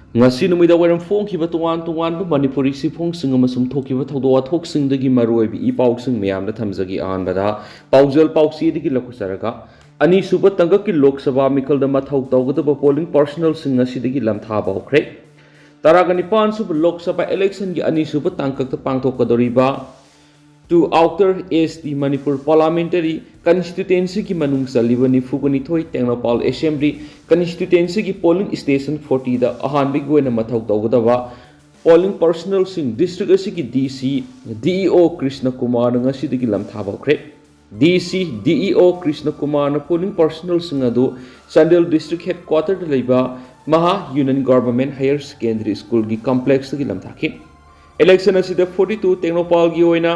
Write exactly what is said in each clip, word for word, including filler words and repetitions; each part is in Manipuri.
ꯉꯁꯤ ꯅꯨꯃꯤꯗꯥꯡ ꯋꯥꯏꯔꯝ ꯐꯣꯡꯈꯤꯕ ꯇꯣꯉꯥꯟ ꯇꯣꯉꯥꯟꯕ ꯃꯅꯤꯄꯨꯔꯤ ꯁꯤꯐꯣꯡꯁꯤꯡ ꯑꯃꯁꯨꯡ ꯊꯣꯛꯈꯤꯕ ꯊꯧꯗꯣꯛ ꯋꯥꯊꯣꯛꯁꯤꯡꯗꯒꯤ ꯃꯔꯨꯑꯣꯏꯕ ꯏ ꯄꯥꯎꯁꯤꯡ ꯃꯌꯥꯝꯗ ꯊꯝꯖꯒꯦ꯫ ꯑꯍꯥꯟꯕꯗ ꯄꯥꯎꯖꯦꯜ ꯄꯥꯎꯆꯦꯗꯒꯤ ꯂꯧꯈꯠꯆꯔꯒ, ꯑꯅꯤꯁꯨꯕ ꯇꯥꯡꯀꯛꯀꯤ ꯂꯣꯛ ꯁꯚꯥ ꯃꯤꯈꯜꯗ ꯃꯊꯧ ꯇꯧꯒꯗꯕ ꯄꯣꯂꯤꯡ ꯄꯥꯔꯁꯣꯅꯦꯜꯁꯤꯡ ꯉꯁꯤꯗꯒꯤ ꯂꯝꯊꯥꯕ ꯍꯧꯈ꯭ꯔꯦ꯫ ꯇꯔꯥꯒ ꯅꯤꯄꯥꯟ ꯁꯨꯕ ꯂꯣꯛ ꯁꯚꯥ ꯏꯂꯦꯛꯁꯟꯒꯤ ꯑꯅꯤꯁꯨꯕ ꯇꯥꯡꯀꯛꯇ ꯄꯥꯡꯊꯣꯛꯀꯗꯧꯔꯤꯕ ꯇꯨ ꯑꯥꯎꯇꯔ ꯑꯦꯁ ꯇꯤ ꯃꯅꯤꯄꯨꯔ ꯄꯥꯔꯂꯥꯃꯦꯟꯇꯔꯤ ꯀꯟꯁꯇꯤꯇ꯭ꯌꯨꯑꯦꯟꯁꯤꯒꯤ ꯃꯅꯨꯡ ꯆꯜꯂꯤꯕ ꯅꯤꯐꯨꯒ ꯅꯤꯊꯣꯏ ꯇꯦꯡꯅꯧꯄꯥꯜ ꯑꯦꯁꯦꯝꯕ꯭ꯂꯤ ꯀꯟꯁꯇꯤꯇ꯭ꯌꯨꯑꯦꯟꯁꯤꯒꯤ ꯄꯣꯂꯤꯡ ꯁ꯭ꯇꯦꯁꯟ ꯐꯣꯔꯇꯤꯗ ꯑꯍꯥꯟꯕꯒꯤ ꯑꯣꯏꯅ ꯃꯊꯧ ꯇꯧꯒꯗꯕ ꯄꯣꯂꯤꯡ ꯄꯥꯔꯁꯣꯅꯦꯜꯁꯤꯡ ꯗꯤꯁꯇ꯭ꯔꯤꯛ ꯑꯁꯤꯒꯤ ꯗꯤ ꯁꯤ, ꯗꯤ ꯏ ꯑꯣ ꯀ꯭ꯔꯤꯁꯅ ꯀꯨꯃꯥꯔꯅ ꯉꯁꯤꯗꯒꯤ ꯂꯝꯊꯥꯕ ꯍꯧꯈ꯭ꯔꯦ꯫ ꯗꯤ ꯁꯤ, ꯗꯤ ꯏ ꯑꯣ ꯀ꯭ꯔꯤꯁꯅ ꯀꯨꯃꯥꯔꯅ ꯄꯣꯂꯤꯡ ꯄꯥꯔꯁꯣꯅꯦꯜꯁꯤꯡ ꯑꯗꯨ ꯆꯥꯟꯗꯦꯜ ꯗꯤꯁꯇ꯭ꯔꯤꯛ ꯍꯦꯗꯀ꯭ꯋꯥꯇꯔꯗ ꯂꯩꯕ ꯃꯍꯥ ꯌꯨꯅꯤꯌꯟ ꯒꯚꯔꯟꯃꯦꯟꯠ ꯍꯥꯌꯔ ꯁꯦꯀꯦꯟꯗꯔꯤ ꯁ꯭ꯀꯨꯜꯒꯤ ꯀꯝꯄ꯭ꯂꯦꯛꯁꯇꯒꯤ ꯂꯝꯊꯥꯈꯤ꯫ ꯏꯂꯦꯛꯁꯟ ꯑꯁꯤꯗ ꯐꯣꯔꯇꯤ ꯇꯨ ꯇꯦꯡꯅꯧꯄꯥꯜꯒꯤ ꯑꯣꯏꯅ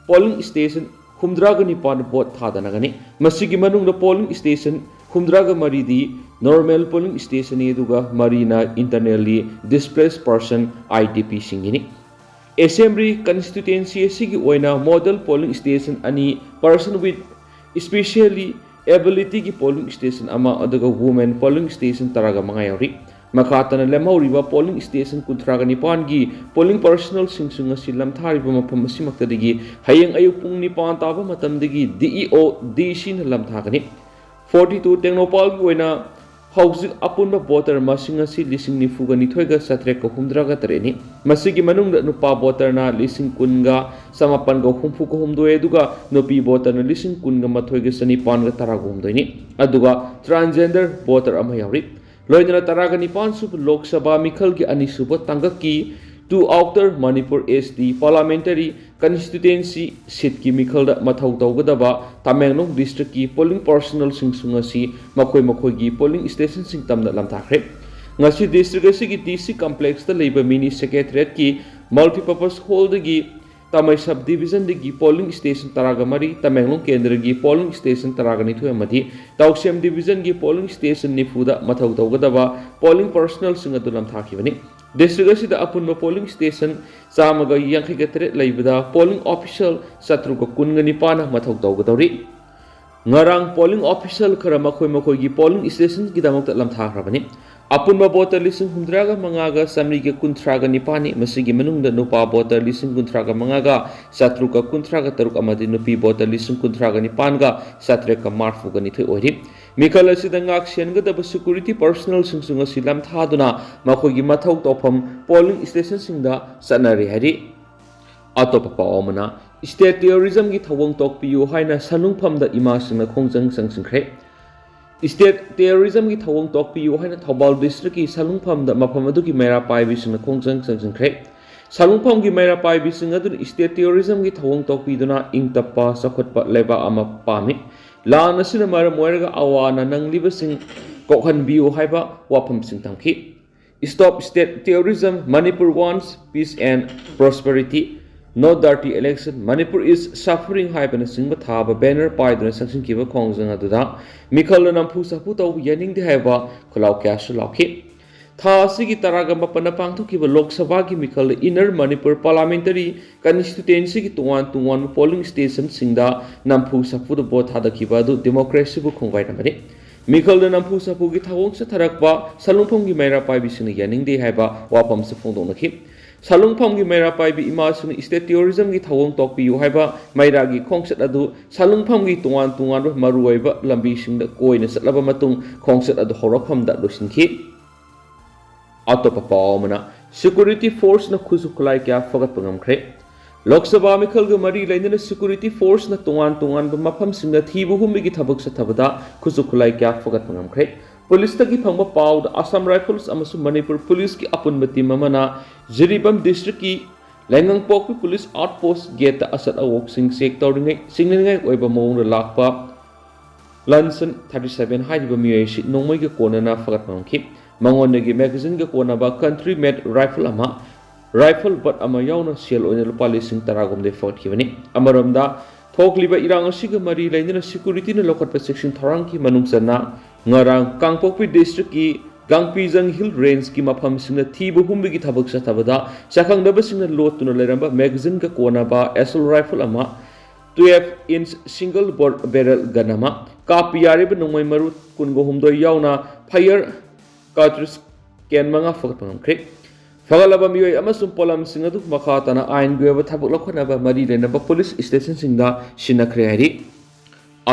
ꯄꯣꯂꯤꯡ ꯁ꯭ꯇꯦꯁꯟ ꯍꯨꯝꯗ꯭ꯔꯥꯒ ꯅꯤꯄꯥꯟ ꯚꯣꯠ ꯊꯥꯗꯅꯒꯅꯤ꯫ ꯃꯁꯤꯒꯤ ꯃꯅꯨꯡꯗ ꯄꯣꯂꯤꯡ ꯁ꯭ꯇꯦꯁꯟ ꯍꯨꯝꯗ꯭ꯔꯥꯒ ꯃꯔꯤꯗꯤ ꯅꯣꯔꯃꯦꯜ ꯄꯣꯂꯤꯡ ꯁ꯭ꯇꯦꯁꯟꯅꯤ, ꯑꯗꯨꯒ ꯃꯔꯤꯅ internally displaced person, I D ꯄꯤꯁꯤꯡꯒꯤꯅꯤ꯫ ꯑꯦꯁꯦꯝꯕ꯭ꯂꯤ ꯀꯟꯁꯇꯤꯇ꯭ꯌꯨꯑꯦꯟꯁꯤ ꯑꯁꯤꯒꯤ ꯑꯣꯏꯅ ꯃꯣꯗꯦꯜ ꯄꯣꯂꯤꯡ ꯁ꯭ꯇꯦꯁꯟ ꯑꯅꯤ, ꯄꯔꯁꯟ ꯋꯤꯠ ꯏꯁꯄꯤꯁꯤꯌꯦꯜꯂꯤ ꯑꯦꯕꯤꯂꯤꯇꯤꯒꯤ ꯄꯣꯂꯤꯡ ꯁ꯭ꯇꯦꯁꯟ ꯑꯃ, ꯑꯗꯨꯒ ꯋꯨꯃꯦꯟ ꯄꯣꯂꯤꯡ ꯁ꯭ꯇꯦꯁꯟ ꯇꯔꯥꯒ ꯃꯉꯥ ꯌꯥꯎꯔꯤ꯫ ꯃꯈꯥ ꯇꯥꯅ ꯂꯦꯝꯍꯧꯔꯤꯕ ꯄꯣꯂꯤꯡ ꯁ꯭ꯇꯦꯁꯟ ꯀꯨꯟꯊ꯭ꯔꯥꯒ ꯅꯤꯄꯥꯟꯒꯤ ꯄꯣꯂꯤꯡ ꯄꯥꯔꯁꯣꯅꯦꯜꯁꯤꯡꯁꯨ ꯉꯁꯤ ꯂꯝꯊꯥꯔꯤꯕ ꯃꯐꯝ ꯑꯁꯤꯃꯛꯇꯗꯒꯤ ꯍꯌꯦꯡ ꯑꯌꯨꯛ ꯄꯨꯡ ꯅꯤꯄꯥꯟ ꯇꯥꯕ ꯃꯇꯝꯗꯒꯤ ꯗꯤ ꯏ ꯑꯣ, ꯗꯤ ꯁꯤꯅ ꯂꯝꯊꯥꯒꯅꯤ꯫ ꯐꯣꯔꯇꯤ ꯇꯨ ꯇꯦꯡꯅꯧꯄꯥꯜꯒꯤ ꯑꯣꯏꯅ ꯍꯧꯖꯤꯛ ꯑꯄꯨꯟꯕ ꯚꯣꯇꯔ ꯃꯁꯤꯡ ꯑꯁꯤ ꯂꯤꯁꯤꯡ ꯅꯤꯐꯨꯒ ꯅꯤꯊꯣꯏꯒ ꯆꯥꯇ꯭ꯔꯦꯠꯀ ꯍꯨꯝꯗ꯭ꯔꯥꯒ ꯇꯔꯦꯠꯅꯤ꯫ ꯃꯁꯤꯒꯤ ꯃꯅꯨꯡꯗ ꯅꯨꯄꯥ ꯚꯣꯇꯔꯅ ꯂꯤꯁꯤꯡ ꯀꯨꯟꯒ ꯆꯃꯥꯄꯟꯒ ꯍꯨꯝꯐꯨꯒ ꯍꯨꯝꯗꯣꯏ, ꯑꯗꯨꯒ ꯅꯨꯄꯤ ꯚꯣꯇꯔꯅ ꯂꯤꯁꯤꯡ ꯀꯨꯟꯒ ꯃꯥꯊꯣꯏꯒ ꯆꯅꯤꯄꯥꯟꯒ ꯇꯔꯥꯒ ꯍꯨꯝꯗꯣꯏꯅꯤ꯫ ꯑꯗꯨꯒ ꯇ꯭ꯔꯥꯟꯁꯖꯦꯟꯗꯔ ꯚꯣꯇꯔ ꯑꯃ ꯌꯥꯎꯔꯤ꯫ ꯂꯣꯏꯅꯅ ꯇꯔꯥꯒ ꯅꯤꯄꯥꯟ ꯁꯨꯕ ꯂꯣꯛ ꯁꯚꯥ ꯃꯤꯈꯜꯒꯤ ꯑꯅꯤꯁꯨꯕ ꯇꯥꯡꯀꯛꯀꯤ ꯇꯨ ꯑꯥꯎꯇꯔ ꯃꯅꯤꯄꯨꯔ ꯑꯦꯁ ꯇꯤ ꯄꯥꯔꯂꯥꯃꯦꯟꯇꯔꯤ ꯀꯟꯁꯇꯤꯇ꯭ꯌꯨꯑꯦꯟꯁꯤ ꯁꯤꯠꯀꯤ ꯃꯤꯈꯜꯗ ꯃꯊꯧ ꯇꯧꯒꯗꯕ ꯇꯃꯦꯡꯂꯣꯡ ꯗꯤꯁꯇ꯭ꯔꯤꯛꯀꯤ ꯄꯣꯂꯤꯡ ꯄꯥꯔꯁꯣꯅꯦꯜꯁꯤꯡꯁꯨ ꯉꯁꯤ ꯃꯈꯣꯏ ꯃꯈꯣꯏꯒꯤ ꯄꯣꯂꯤꯡ ꯁ꯭ꯇꯦꯁꯟꯁꯤꯡ ꯇꯝꯅ ꯂꯝꯊꯥꯈ꯭ꯔꯦ꯫ ꯉꯁꯤ ꯗꯤꯁꯇ꯭ꯔꯤꯛ ꯑꯁꯤꯒꯤ ꯗꯤ ꯁꯤ ꯀꯝꯄ꯭ꯂꯦꯛꯁꯇ ꯂꯩꯕ ꯃꯤꯅꯤ ꯁꯦꯀ꯭ꯔꯦꯇꯔꯤꯌꯦꯠꯀꯤ ꯃꯜꯇꯤꯄꯔꯄꯁ ꯍꯣꯜꯗꯒꯤ ꯇꯥꯃꯩ ꯁꯕ ꯗꯤꯕꯤꯖꯟꯗꯒꯤ ꯄꯣꯂꯤꯡ ꯁ꯭ꯇꯦꯁꯟ ꯇꯔꯥꯒ ꯃꯔꯤ, ꯇꯃꯦꯡꯂꯣꯡ ꯀꯦꯟꯗ꯭ꯔꯒꯤ ꯄꯣꯂꯤꯡ ꯁ꯭ꯇꯦꯁꯟ ꯇꯔꯥꯒ ꯅꯤꯊꯣꯏ ꯑꯃꯗꯤ ꯇꯥꯎꯁꯦꯝ ꯗꯤꯕꯤꯖꯟꯒꯤ ꯄꯣꯂꯤꯡ ꯁ꯭ꯇꯦꯁꯟ ꯅꯤꯐꯨꯗ ꯃꯊꯧ ꯇꯧꯒꯗꯕ ꯄꯣꯂꯤꯡ ꯄꯥꯔꯁꯣꯅꯦꯜꯁꯤꯡ ꯑꯗꯨ ꯂꯝꯊꯥꯈꯤꯕꯅꯤ꯫ ꯗꯤꯁꯇ꯭ꯔꯤꯛ ꯑꯁꯤꯗ ꯑꯄꯨꯟꯕ ꯄꯣꯂꯤꯡ ꯁ꯭ꯇꯦꯁꯟ ꯆꯥꯝꯃꯒ ꯌꯥꯡꯈꯩꯒ ꯇꯔꯦꯠ ꯂꯩꯕꯗ ꯄꯣꯂꯤꯡ ꯑꯣꯐꯤꯁꯤꯌꯦꯜ ꯆꯥꯇ꯭ꯔꯨꯛꯀ ꯀꯨꯟꯒ ꯅꯤꯄꯥꯟꯅ ꯃꯊꯧ ꯇꯧꯒꯗꯧꯔꯤ꯫ ꯉꯔꯥꯡ ꯄꯣꯂꯤꯡ ꯑꯣꯐꯤꯁꯤꯌꯦꯜ ꯈꯔ ꯃꯈꯣꯏ ꯃꯈꯣꯏꯒꯤ ꯄꯣꯂꯤꯡ ꯁ꯭ꯇꯦꯁꯟꯒꯤꯗꯃꯛꯇ ꯂꯝꯊꯥꯈ꯭ꯔꯕꯅꯤ꯫ ꯑꯄꯨꯟꯕ voter ꯂꯤꯁꯤꯡ ꯍꯨꯝꯗ꯭ꯔꯥꯒ ꯃꯉꯥꯒ ꯆꯥꯃꯔꯤꯒ ꯀꯨꯟꯊ꯭ꯔꯥꯒ ꯅꯤꯄꯥꯟꯅꯤ꯫ ꯃꯁꯤꯒꯤ ꯃꯅꯨꯡꯗ ꯅꯨꯄꯥ voter ꯂꯤꯁꯤꯡ ꯀꯨꯟꯊ꯭ꯔꯥꯒ ꯃꯉꯥꯒ ꯆꯥꯇ꯭ꯔꯨꯛꯀ ꯀꯨꯟꯊ꯭ꯔꯥꯒ ꯇꯔꯨꯛ ꯑꯃꯗꯤ ꯅꯨꯄꯤ voter ꯂꯤꯁꯤꯡ ꯀꯨꯟꯊ꯭ꯔꯥꯒ ꯅꯤꯄꯥꯟꯒ ꯆꯥꯇ꯭ꯔꯦꯠꯀ ꯃꯔꯐꯨꯒ ꯅꯤꯊꯣꯏ ꯑꯣꯏꯔꯤ꯫ ꯃꯤꯈꯜ ꯑꯁꯤꯗ ꯉꯥꯛ ꯁꯦꯟꯒꯗꯕ security personnelꯁꯤꯡꯁꯨ ꯉꯁꯤ ꯂꯝꯊꯥꯗꯨꯅ ꯃꯈꯣꯏꯒꯤ ꯃꯊꯧ ꯇꯧꯐꯝ polling stationꯁꯤꯡꯗ ꯆꯠꯅꯔꯤ ꯍꯥꯏꯔꯤ꯫ ꯑꯇꯣꯞꯄ ꯄꯥꯎ ꯑꯃꯅ, state terrorismꯒꯤ ꯊꯧꯑꯣꯡ ꯇꯣꯛꯄꯤꯌꯨ ꯍꯥꯏꯅ ꯁꯟꯂꯨꯡꯐꯝꯗ ꯏꯃꯥꯁꯤꯡꯅ ꯈꯣꯡꯖꯪ ꯆꯪꯁꯤꯟꯈ꯭ꯔꯦ꯫ State terrorismꯒꯤ ꯊꯧꯑꯣꯡ ꯇꯣꯛꯄꯤꯌꯨ ꯍꯥꯏꯅ ꯊꯧꯕꯥꯜ districtꯀꯤ ꯁꯟꯂꯨꯡꯐꯝꯗ ꯃꯐꯝ ꯑꯗꯨꯒꯤ ꯃꯩꯔꯥ ꯄꯥꯏꯕꯤꯁꯤꯡꯅ ꯈꯣꯡꯖꯪ ꯆꯪꯁꯤꯟꯈ꯭ꯔꯦ꯫ ꯁꯟꯂꯨꯡꯐꯝꯒꯤ ꯃꯩꯔꯥ ꯄꯥꯏꯕꯤꯁꯤꯡ ꯑꯗꯨꯅ state terrorismꯒꯤ ꯊꯧꯑꯣꯡ ꯇꯣꯛꯄꯤꯗꯨꯅ ꯏꯪ ꯇꯞꯄ ꯆꯥꯎꯈꯠꯄ ꯂꯩꯕꯥꯛ ꯑꯃ ꯄꯥꯝꯃꯤ꯫ ꯂꯥꯟ ꯑꯁꯤꯅ ꯃꯔꯝ ꯑꯣꯏꯔꯒ ꯑꯋꯥ ꯑꯅꯥ ꯅꯪꯂꯤꯕꯁꯤꯡ ꯀꯣꯛꯍꯟꯕꯤꯌꯨ ꯍꯥꯏꯕ ꯋꯥꯐꯝꯁꯤꯡ ꯊꯝꯈꯤ꯫ Stop state terrorism, Manipur wants peace and prosperity, no dirty election, Manipur is suffering ꯍꯥꯏꯕꯅꯆꯤꯡꯕ ꯊꯥꯕ banner ꯄꯥꯏꯗꯨꯅ ꯆꯪꯁꯤꯟꯈꯤꯕ ꯈꯣꯡꯖꯪ ꯑꯗꯨꯗ ꯃꯤꯈꯜꯅ ꯅꯝꯐꯨ ꯁꯥꯐꯨ ꯇꯧꯕ ꯌꯥꯅꯤꯡꯗꯦ ꯍꯥꯏꯕ ꯈꯣꯜꯂꯥꯎ ꯀꯌꯥꯁꯨ ꯂꯥꯎꯈꯤ꯫ ꯊꯥ ꯑꯁꯤꯒꯤ ꯇꯔꯥꯒ ꯃꯥꯄꯟꯗ ꯄꯥꯡꯊꯣꯛꯈꯤꯕ ꯂꯣꯛ ꯁꯚꯥꯒꯤ ꯃꯤꯈꯜꯗ Inner Manipur Parliamentary Constituencyꯒꯤ ꯇꯣꯉꯥꯟ ꯇꯣꯉꯥꯟꯕ polling stationꯁꯤꯡꯗ ꯅꯝꯐꯨ ꯁꯥꯐꯨꯗ vote ꯊꯥꯗꯈꯤꯕ ꯑꯗꯨ democracyꯕꯨ ꯈꯣꯡꯒꯥꯏꯔꯝꯕꯅꯤ꯫ ꯃꯤꯈꯜꯗ ꯅꯝꯐꯨ ꯁꯥꯐꯨꯒꯤ ꯊꯧꯑꯣꯡ ꯆꯠꯊꯔꯛꯄ ꯁꯟꯂꯨꯡꯐꯝꯒꯤ ꯃꯩꯔꯥ ꯄꯥꯏꯕꯤꯁꯤꯡꯅ ꯌꯥꯅꯤꯡꯗꯦ ꯍꯥꯏꯕ ꯋꯥꯐꯝꯁꯨ ꯐꯣꯡꯗꯣꯛꯅꯈꯤ꯫ ꯁꯟꯂꯨꯡꯐꯝꯒꯤ ꯃꯩꯔꯥ ꯄꯥꯏꯕꯤ ꯏꯃꯥꯁꯤꯡꯅ state terrorismꯒꯤ ꯊꯧꯑꯣꯡ ꯇꯣꯛꯄꯤꯌꯨ ꯍꯥꯏꯕ ꯃꯩꯔꯥꯒꯤ ꯈꯣꯡꯆꯠ ꯑꯗꯨ ꯁꯟꯂꯨꯡꯐꯝꯒꯤ ꯇꯣꯉꯥꯟ ꯇꯣꯉꯥꯟꯕ ꯃꯔꯨꯑꯣꯏꯕ ꯂꯝꯕꯤꯁꯤꯡꯗ ꯀꯣꯏꯅ ꯆꯠꯂꯕ ꯃꯇꯨꯡ ꯈꯣꯡꯆꯠ ꯑꯗꯨ ꯍꯧꯔꯛꯐꯝꯗ ꯂꯣꯏꯁꯤꯟꯈꯤ꯫ ꯑꯇꯣꯞꯄ ꯄꯥꯎ ꯑꯃꯅ, security forceꯅ ꯈꯨꯠꯁꯨ ꯈꯨꯠꯂꯥꯏ ꯀꯌꯥ ꯐꯒꯠꯄ ꯉꯝꯈ꯭ꯔꯦ꯫ ꯂꯣꯛ ꯁꯚꯥ ꯃꯤꯈꯜꯒ ꯃꯔꯤ ꯂꯩꯅꯅ security forceꯅ ꯇꯣꯉꯥꯟ ꯇꯣꯉꯥꯟꯕ ꯃꯐꯝꯁꯤꯡꯗ ꯊꯤꯕ ꯍꯨꯝꯕꯒꯤ ꯊꯕꯛ ꯆꯠꯊꯕꯗ ꯈꯨꯠꯁꯨ ꯈꯨꯠꯂꯥꯏ ꯀꯌꯥ ꯐꯒꯠꯄ ꯉꯝꯈ꯭ꯔꯦ꯫ Policeꯇꯒꯤ ꯐꯪꯕ ꯄꯥꯎꯗ Assam Rifles ꯑꯃꯁꯨꯡ Manipur Policeꯀꯤ ꯑꯄꯨꯟꯕ team ꯑꯃꯅ ꯖꯤꯔꯤꯕꯥꯝ districtꯀꯤ ꯂꯥꯏꯉꯪꯄꯣꯛꯄꯤ police outpost gateꯇ ꯑꯆꯠ ꯑꯋꯣꯛꯁꯤꯡ check ꯇꯧꯔꯤꯉꯩ ꯆꯤꯡꯅꯅꯤꯡꯉꯥꯏ ꯑꯣꯏꯕ ꯃꯑꯣꯡꯗ ꯂꯥꯛꯄ Lanson thirty seven ꯍꯥꯏꯔꯤꯕ ꯃꯤꯑꯣꯏ ꯑꯁꯤ ꯅꯣꯡꯃꯩꯒ ꯀꯣꯟꯅꯅ ꯐꯒꯠꯄ ꯉꯝꯈꯤ꯫ ꯃꯉꯣꯟꯗꯒꯤ magazineꯒ ꯀꯣꯟꯅꯕ country made rifle ꯑꯃ, rifle butt ꯑꯃ ꯌꯥꯎꯅ ꯁꯦꯜ ꯑꯣꯏꯅ ꯂꯨꯄꯥ ꯂꯤꯁꯤꯡ ꯇꯔꯥꯒꯨꯝꯗ ꯐꯒꯠꯈꯤꯕꯅꯤ꯫ ꯑꯃꯔꯣꯝꯗ, ꯊꯣꯛꯂꯤꯕ ꯏꯔꯥꯡ ꯑꯁꯤꯒ ꯃꯔꯤ ꯂꯩꯅꯅ securityꯅ ꯂꯧꯈꯠꯄ ꯆꯦꯛꯁꯤꯟ ꯊꯧꯔꯥꯡꯒꯤ ꯃꯅꯨꯡ ꯆꯟꯅ ꯉꯔꯥꯡ ꯀꯥꯡꯄꯣꯛꯄꯤ districtꯀꯤ ꯒꯥꯡꯄꯤꯖꯪ Hill Rangeꯀꯤ ꯃꯐꯝꯁꯤꯡꯗ ꯊꯤꯕ ꯍꯨꯝꯕꯒꯤ ꯊꯕꯛ ꯆꯠꯊꯕꯗ ꯆꯥꯈꯪꯗꯕꯁꯤꯡꯅ ꯂꯣꯠꯇꯨꯅ ꯂꯩꯔꯝꯕ magazineꯒ ꯀꯣꯟꯅꯕ assault rifle ꯑꯃ, twelve inch single bore barrel gun ꯑꯃ, ꯀꯥꯞꯄ ꯌꯥꯔꯤꯕ ꯅꯣꯡꯃꯩ ꯃꯔꯨ ꯀꯨꯟꯒ ꯍꯨꯝꯗꯣꯏ ꯌꯥꯎꯅ fire cartridge can ꯃꯉꯥ ꯐꯒꯠꯄ ꯉꯝꯈ꯭ꯔꯦ꯫ ꯐꯒꯠꯂꯕ ꯃꯤꯑꯣꯏ ꯑꯃꯁꯨꯡ ꯄꯣꯠꯂꯝꯁꯤꯡ ꯑꯗꯨ ꯃꯈꯥ ꯇꯥꯅ ꯑꯥꯏꯟꯒꯤ ꯑꯣꯏꯕ ꯊꯕꯛ ꯂꯧꯈꯠꯅꯕ ꯃꯔꯤ ꯂꯩꯅꯕ ꯄꯨꯂꯤꯁ ꯁ꯭ꯇꯦꯁꯟꯁꯤꯡꯗ ꯁꯤꯟꯅꯈ꯭ꯔꯦ ꯍꯥꯏꯔꯤ꯫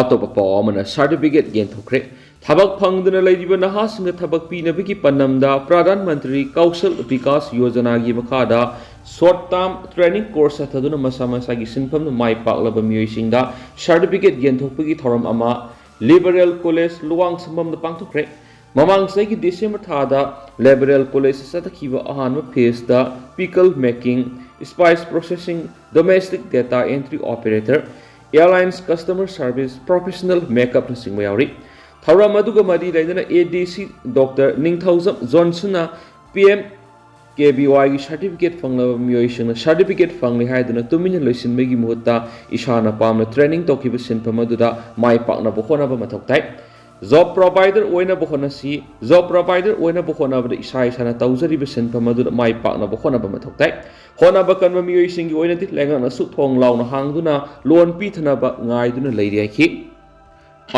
ꯑꯇꯣꯞꯄ ꯄꯥꯎ ꯑꯃꯅ ꯁꯥꯔꯇꯤꯐꯤꯀꯦꯠ ꯌꯦꯟꯊꯣꯛꯈ꯭ꯔꯦ꯫ ꯊꯕꯛ ꯐꯪꯗꯅ ꯂꯩꯔꯤꯕ ꯅꯍꯥꯁꯤꯡꯗ ꯊꯕꯛ ꯄꯤꯅꯕꯒꯤ ꯄꯥꯟꯗꯝꯗ ꯄ꯭ꯔꯙꯥꯟ ꯃꯟꯇ꯭ꯔꯤ ꯀꯧꯁꯜ ꯕꯤꯀꯥꯁ ꯌꯣꯖꯅꯥꯒꯤ ꯃꯈꯥꯗ ꯁꯣꯔꯠ ꯇꯥꯔꯝ ꯇ꯭ꯔꯦꯅꯤꯡ ꯀꯣꯔꯁ ꯆꯠꯊꯗꯨꯅ ꯃꯁꯥ ꯃꯁꯥꯒꯤ ꯁꯤꯟꯐꯝꯗ ꯃꯥꯏ ꯄꯥꯛꯂꯕ ꯃꯤꯑꯣꯏꯁꯤꯡꯗ ꯁꯥꯔꯇꯤꯐꯤꯀꯦꯠ ꯌꯦꯟꯊꯣꯛꯄꯒꯤ ꯊꯧꯔꯝ ꯑꯃ ꯂꯤꯕꯔꯦꯜ ꯀꯣꯂꯦꯖ ꯂꯨꯋꯥꯡꯁꯝꯕꯝꯗ ꯄꯥꯡꯊꯣꯛꯈ꯭ꯔꯦ꯫ ꯃꯃꯥꯡ ꯆꯍꯤꯒꯤ ꯗꯤꯁꯦꯝꯕꯔ ꯊꯥꯗ ꯂꯤꯕꯔꯦꯜ ꯀꯣꯂꯦꯖꯇ ꯆꯠꯊꯈꯤꯕ ꯑꯍꯥꯟꯕ ꯐꯦꯁꯇ pickle making, spice processing, domestic data entry operator, airlines customer service professional makeupꯅꯆꯤꯡꯕ ꯌꯥꯎꯔꯤ꯫ ꯊꯧꯔꯝ ꯑꯗꯨꯒ ꯃꯔꯤ ꯂꯩꯅꯅ ꯑꯦ ꯗꯤ ꯁꯤ ꯗꯣꯛꯇꯔ ꯅꯤꯡꯊꯧꯖꯝ ꯖꯣꯟꯁꯟꯅ ꯄꯤ ꯑꯦꯝ ꯀꯦ ꯚꯤ ꯋꯥꯏꯒꯤ ꯁꯥꯔꯇꯤꯐꯤꯀꯦꯠ ꯐꯪꯂꯕ ꯃꯤꯑꯣꯏꯁꯤꯡꯅ ꯁꯥꯔꯇꯤꯐꯤꯀꯦꯠ ꯐꯪꯂꯦ ꯍꯥꯏꯗꯨꯅ ꯇꯨꯃꯤꯟꯅ ꯂꯣꯏꯁꯤꯟꯕꯒꯤ ꯃꯍꯨꯠꯇ ꯏꯁꯥꯅ ꯄꯥꯝꯅ ꯇ꯭ꯔꯦꯅꯤꯡ ꯇꯧꯈꯤꯕ ꯁꯤꯟꯐꯝ ꯑꯗꯨꯗ ꯃꯥꯏ ꯄꯥꯛꯅꯕ ꯍꯣꯠꯅꯕ ꯃꯊꯧ ꯇꯥꯏ꯫ ꯖꯣꯕ ꯄ꯭ꯔꯣꯚꯥꯏꯗꯔ ꯑꯣꯏꯅꯕ ꯍꯣꯠꯅꯁꯤ꯫ ꯖꯣꯕ ꯄ꯭ꯔꯣꯚꯥꯏꯗꯔ ꯑꯣꯏꯅꯕ ꯍꯣꯠꯅꯕꯗ ꯏꯁꯥ ꯏꯁꯥꯅ ꯇꯧꯖꯔꯤꯕ ꯁꯤꯟꯐꯝ ꯑꯗꯨꯗ ꯃꯥꯏ ꯄꯥꯛꯅꯕ ꯍꯣꯠꯅꯕ ꯃꯊꯧ ꯇꯥꯏ꯫ ꯍꯣꯠꯅꯕ ꯀꯟꯕ ꯃꯤꯑꯣꯏꯁꯤꯡꯒꯤ ꯑꯣꯏꯅꯗꯤ ꯂꯩꯉꯥꯛꯅꯁꯨ ꯊꯣꯡ ꯂꯥꯎꯅ ꯍꯥꯡꯗꯨꯅ ꯂꯣꯟ ꯄꯤꯊꯅꯕ ꯉꯥꯏꯗꯨꯅ ꯂꯩꯔꯤ ꯍꯥꯏꯈꯤ꯫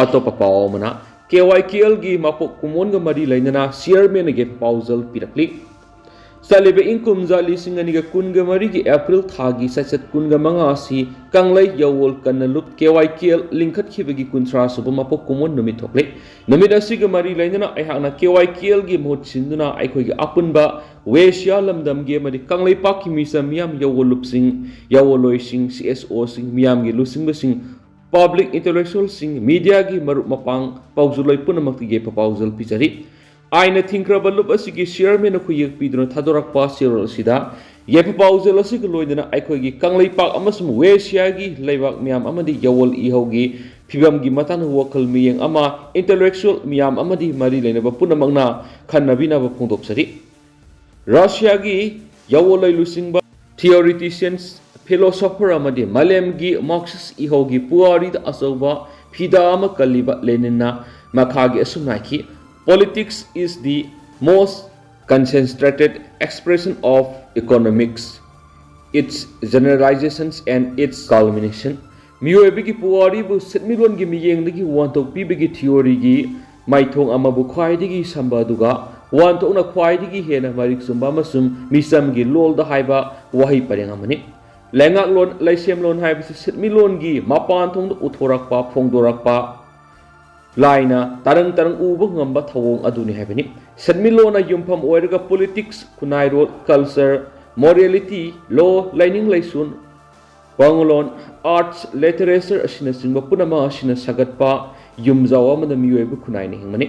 ꯑꯇꯣꯞꯄ ꯄꯥꯎ ꯑꯃꯅ, ꯀꯦ ꯋꯥꯏ ꯀꯦ ꯑꯦꯜꯒꯤ ꯃꯄꯣꯛ ꯀꯨꯝꯑꯣꯟꯒ ꯃꯔꯤ ꯂꯩꯅꯅ ꯆꯤꯌꯔꯃꯦꯟꯅ ꯌꯥꯏꯐ ꯄꯥꯎꯖꯦꯜ ꯄꯤꯔꯛꯂꯤ꯫ ꯆꯠꯂꯤꯕ ꯏꯪ ꯀꯨꯝꯖꯥ ꯂꯤꯁꯤꯡ ꯑꯅꯤꯒ ꯀꯨꯟꯒ ꯃꯔꯤꯒꯤ ꯑꯦꯄ꯭ꯔꯤꯜ ꯊꯥꯒꯤ ꯆꯩꯆꯠ ꯀꯨꯟꯒ ꯃꯉꯥ ꯑꯁꯤ ꯀꯪꯂꯩ ꯌꯥꯋꯣꯜ ꯀꯟꯅ ꯂꯨꯞ ꯀꯦ ꯋꯥꯏ ꯀꯦ ꯑꯦꯜ ꯂꯤꯡꯈꯠꯈꯤꯕꯒꯤ ꯀꯨꯟꯊ꯭ꯔꯥ ꯁꯨꯕ ꯃꯄꯣꯛ ꯀꯨꯝꯑꯣꯟ ꯅꯨꯃꯤꯠ ꯊꯣꯛꯂꯦ꯫ ꯅꯨꯃꯤꯠ ꯑꯁꯤꯒ ꯃꯔꯤ ꯂꯩꯅꯅ ꯑꯩꯍꯥꯛꯅ ꯀꯦ ꯋꯥꯏ ꯀꯦ ꯑꯦꯜꯒꯤ ꯃꯍꯨꯠ ꯁꯤꯟꯗꯨꯅ ꯑꯩꯈꯣꯏꯒꯤ ꯑꯄꯨꯟꯕ ꯋꯦꯁꯤꯌꯥ ꯂꯝꯗꯝꯒꯤ ꯑꯃꯗꯤ ꯀꯪꯂꯩꯄꯥꯛꯀꯤ ꯃꯤꯆꯝ ꯃꯤꯌꯥꯝ, ꯌꯥꯋꯣꯜꯂꯨꯞꯁꯤꯡ, ꯌꯥꯋꯣꯜꯂꯣꯏꯁꯤꯡ, ꯁꯤ ꯑꯦꯁ ꯑꯣꯁꯤꯡ, ꯃꯤꯌꯥꯝꯒꯤ ꯂꯨꯆꯤꯡꯕꯁꯤꯡ, ꯄꯕ꯭ꯂꯤꯛ ꯏꯟꯇꯦꯂꯦꯛꯆꯨꯋꯦꯜꯁꯤꯡ, ꯃꯤꯗꯤꯌꯥꯒꯤ ꯃꯔꯨꯞ ꯃꯄꯥꯡ, ꯄꯥꯎꯖꯦꯜꯂꯣꯏ ꯄꯨꯝꯅꯃꯛꯇ ꯌꯥꯏꯐ ꯄꯥꯎꯖꯦꯜ ꯄꯤꯖꯔꯤ꯫ ꯑꯥꯏꯟꯅ ꯊꯤꯡꯈ꯭ꯔꯕ ꯂꯨꯞ ꯑꯁꯤꯒꯤ ꯆꯤꯌꯔꯃꯦꯟꯅ ꯈꯨꯌꯦꯛ ꯄꯤꯗꯨꯅ ꯊꯥꯗꯣꯔꯛꯄ ꯆꯦꯔꯣꯜ ꯑꯁꯤꯗ ꯌꯥꯏꯐ ꯄꯥꯎꯖꯦꯜ ꯑꯁꯤꯒ ꯂꯣꯏꯅꯅ ꯑꯩꯈꯣꯏꯒꯤ ꯀꯪꯂꯩꯄꯥꯛ ꯑꯃꯁꯨꯡ ꯋꯦꯁꯤꯌꯥꯒꯤ ꯂꯩꯕꯥꯛ ꯃꯌꯥꯝ ꯑꯃꯗꯤ ꯌꯥꯋꯣꯜ ꯏꯍꯧꯒꯤ ꯐꯤꯕꯝꯒꯤ ꯃꯇꯥꯡꯗ ꯋꯥꯈꯜ ꯃꯤꯌꯦꯡ ꯑꯃ ꯏꯟꯇꯦꯂꯦꯛꯆꯨꯋꯦꯜ ꯃꯤꯌꯥꯝ ꯑꯃꯗꯤ ꯃꯔꯤ ꯂꯩꯅꯕ ꯄꯨꯝꯅꯃꯛꯅ ꯈꯟꯅꯕꯤꯅꯕ ꯐꯣꯡꯗꯣꯛꯆꯔꯤ꯫ ꯔꯁꯤꯌꯥꯒꯤ ꯌꯥꯋꯣꯜꯂꯣꯏ ꯂꯨꯆꯤꯡꯕ ꯊꯤꯑꯣꯔꯤꯇꯤꯁꯤꯌꯟꯁ, ꯐꯤꯂꯣꯁꯣꯐꯔ ꯑꯃꯗꯤ ꯃꯥꯂꯦꯝꯒꯤ ꯃꯥꯔꯛꯁꯤꯁ ꯏꯍꯧꯒꯤ ꯄꯨꯋꯥꯔꯤꯗ ꯑꯆꯧꯕ ꯐꯤꯗꯥ ꯑꯃ ꯀꯜꯂꯤꯕ ꯂꯦꯅꯤꯟꯅ ꯃꯈꯥꯒꯤ ꯑꯁꯨꯝꯅ ꯍꯥꯏꯈꯤ, "Politics is the most concentrated expression of economics, its generalizations and its culmination." ꯃꯤꯑꯣꯏꯕꯒꯤ ꯄꯨꯋꯥꯔꯤꯕꯨ ꯁꯦꯟꯃꯤꯠꯂꯣꯟꯒꯤ ꯃꯤꯠꯌꯦꯡꯗꯒꯤ ꯋꯥꯍꯟꯊꯣꯛ ꯄꯤꯕꯒꯤ ꯊꯤꯑꯣꯔꯤꯒꯤ ꯃꯥꯏꯊꯣꯡ ꯑꯃꯕꯨ ꯈ꯭ꯋꯥꯏꯗꯒꯤ ꯁꯝꯕ ꯑꯗꯨꯒ ꯋꯥꯟꯊꯣꯛꯅ ꯈ꯭ꯋꯥꯏꯗꯒꯤ ꯍꯦꯟꯅ ꯃꯔꯤꯛ ꯆꯨꯝꯕ ꯑꯃꯁꯨꯡ ꯃꯤꯆꯝꯒꯤ ꯂꯣꯜꯗ ꯍꯥꯏꯕ ꯋꯥꯍꯩ ꯄꯔꯦꯡ ꯑꯃꯅꯤ꯫ ꯂꯩꯉꯥꯛꯂꯣꯟ, ꯂꯩꯁꯦꯝꯂꯣꯟ ꯍꯥꯏꯕꯁꯤ ꯁꯦꯟꯃꯤꯠꯂꯣꯟꯒꯤ ꯃꯄꯥꯟ ꯊꯣꯡꯗ ꯎꯠꯊꯣꯔꯛꯄ, ꯐꯣꯡꯗꯣꯔꯛꯄ ꯂꯥꯏꯅ ꯇꯔꯪ ꯇꯔꯪ ꯎꯕ ꯉꯝꯕ ꯊꯧꯑꯣꯡ ꯑꯗꯨꯅꯤ ꯍꯥꯏꯕꯅꯤ꯫ ꯁꯦꯟꯃꯤꯠꯂꯣꯟꯅ ꯌꯨꯝꯐꯝ ꯑꯣꯏꯔꯒ politics, ꯈꯨꯟꯅꯥꯏꯔꯣꯜ, culture, morality, law, ꯂꯥꯏꯅꯤꯡ ꯂꯥꯏꯁꯣꯟ, ꯋꯥꯉꯨꯂꯣꯟ, arts, literature ꯑꯁꯤꯅꯆꯤꯡꯕ ꯄꯨꯝꯅꯃꯛ ꯑꯁꯤꯅ ꯁꯥꯒꯠꯄ ꯌꯨꯝꯖꯥꯎ ꯑꯃꯗ ꯃꯤꯑꯣꯏꯕ ꯈꯨꯟꯅꯥꯏꯅ ꯍꯤꯡꯕꯅꯤ꯫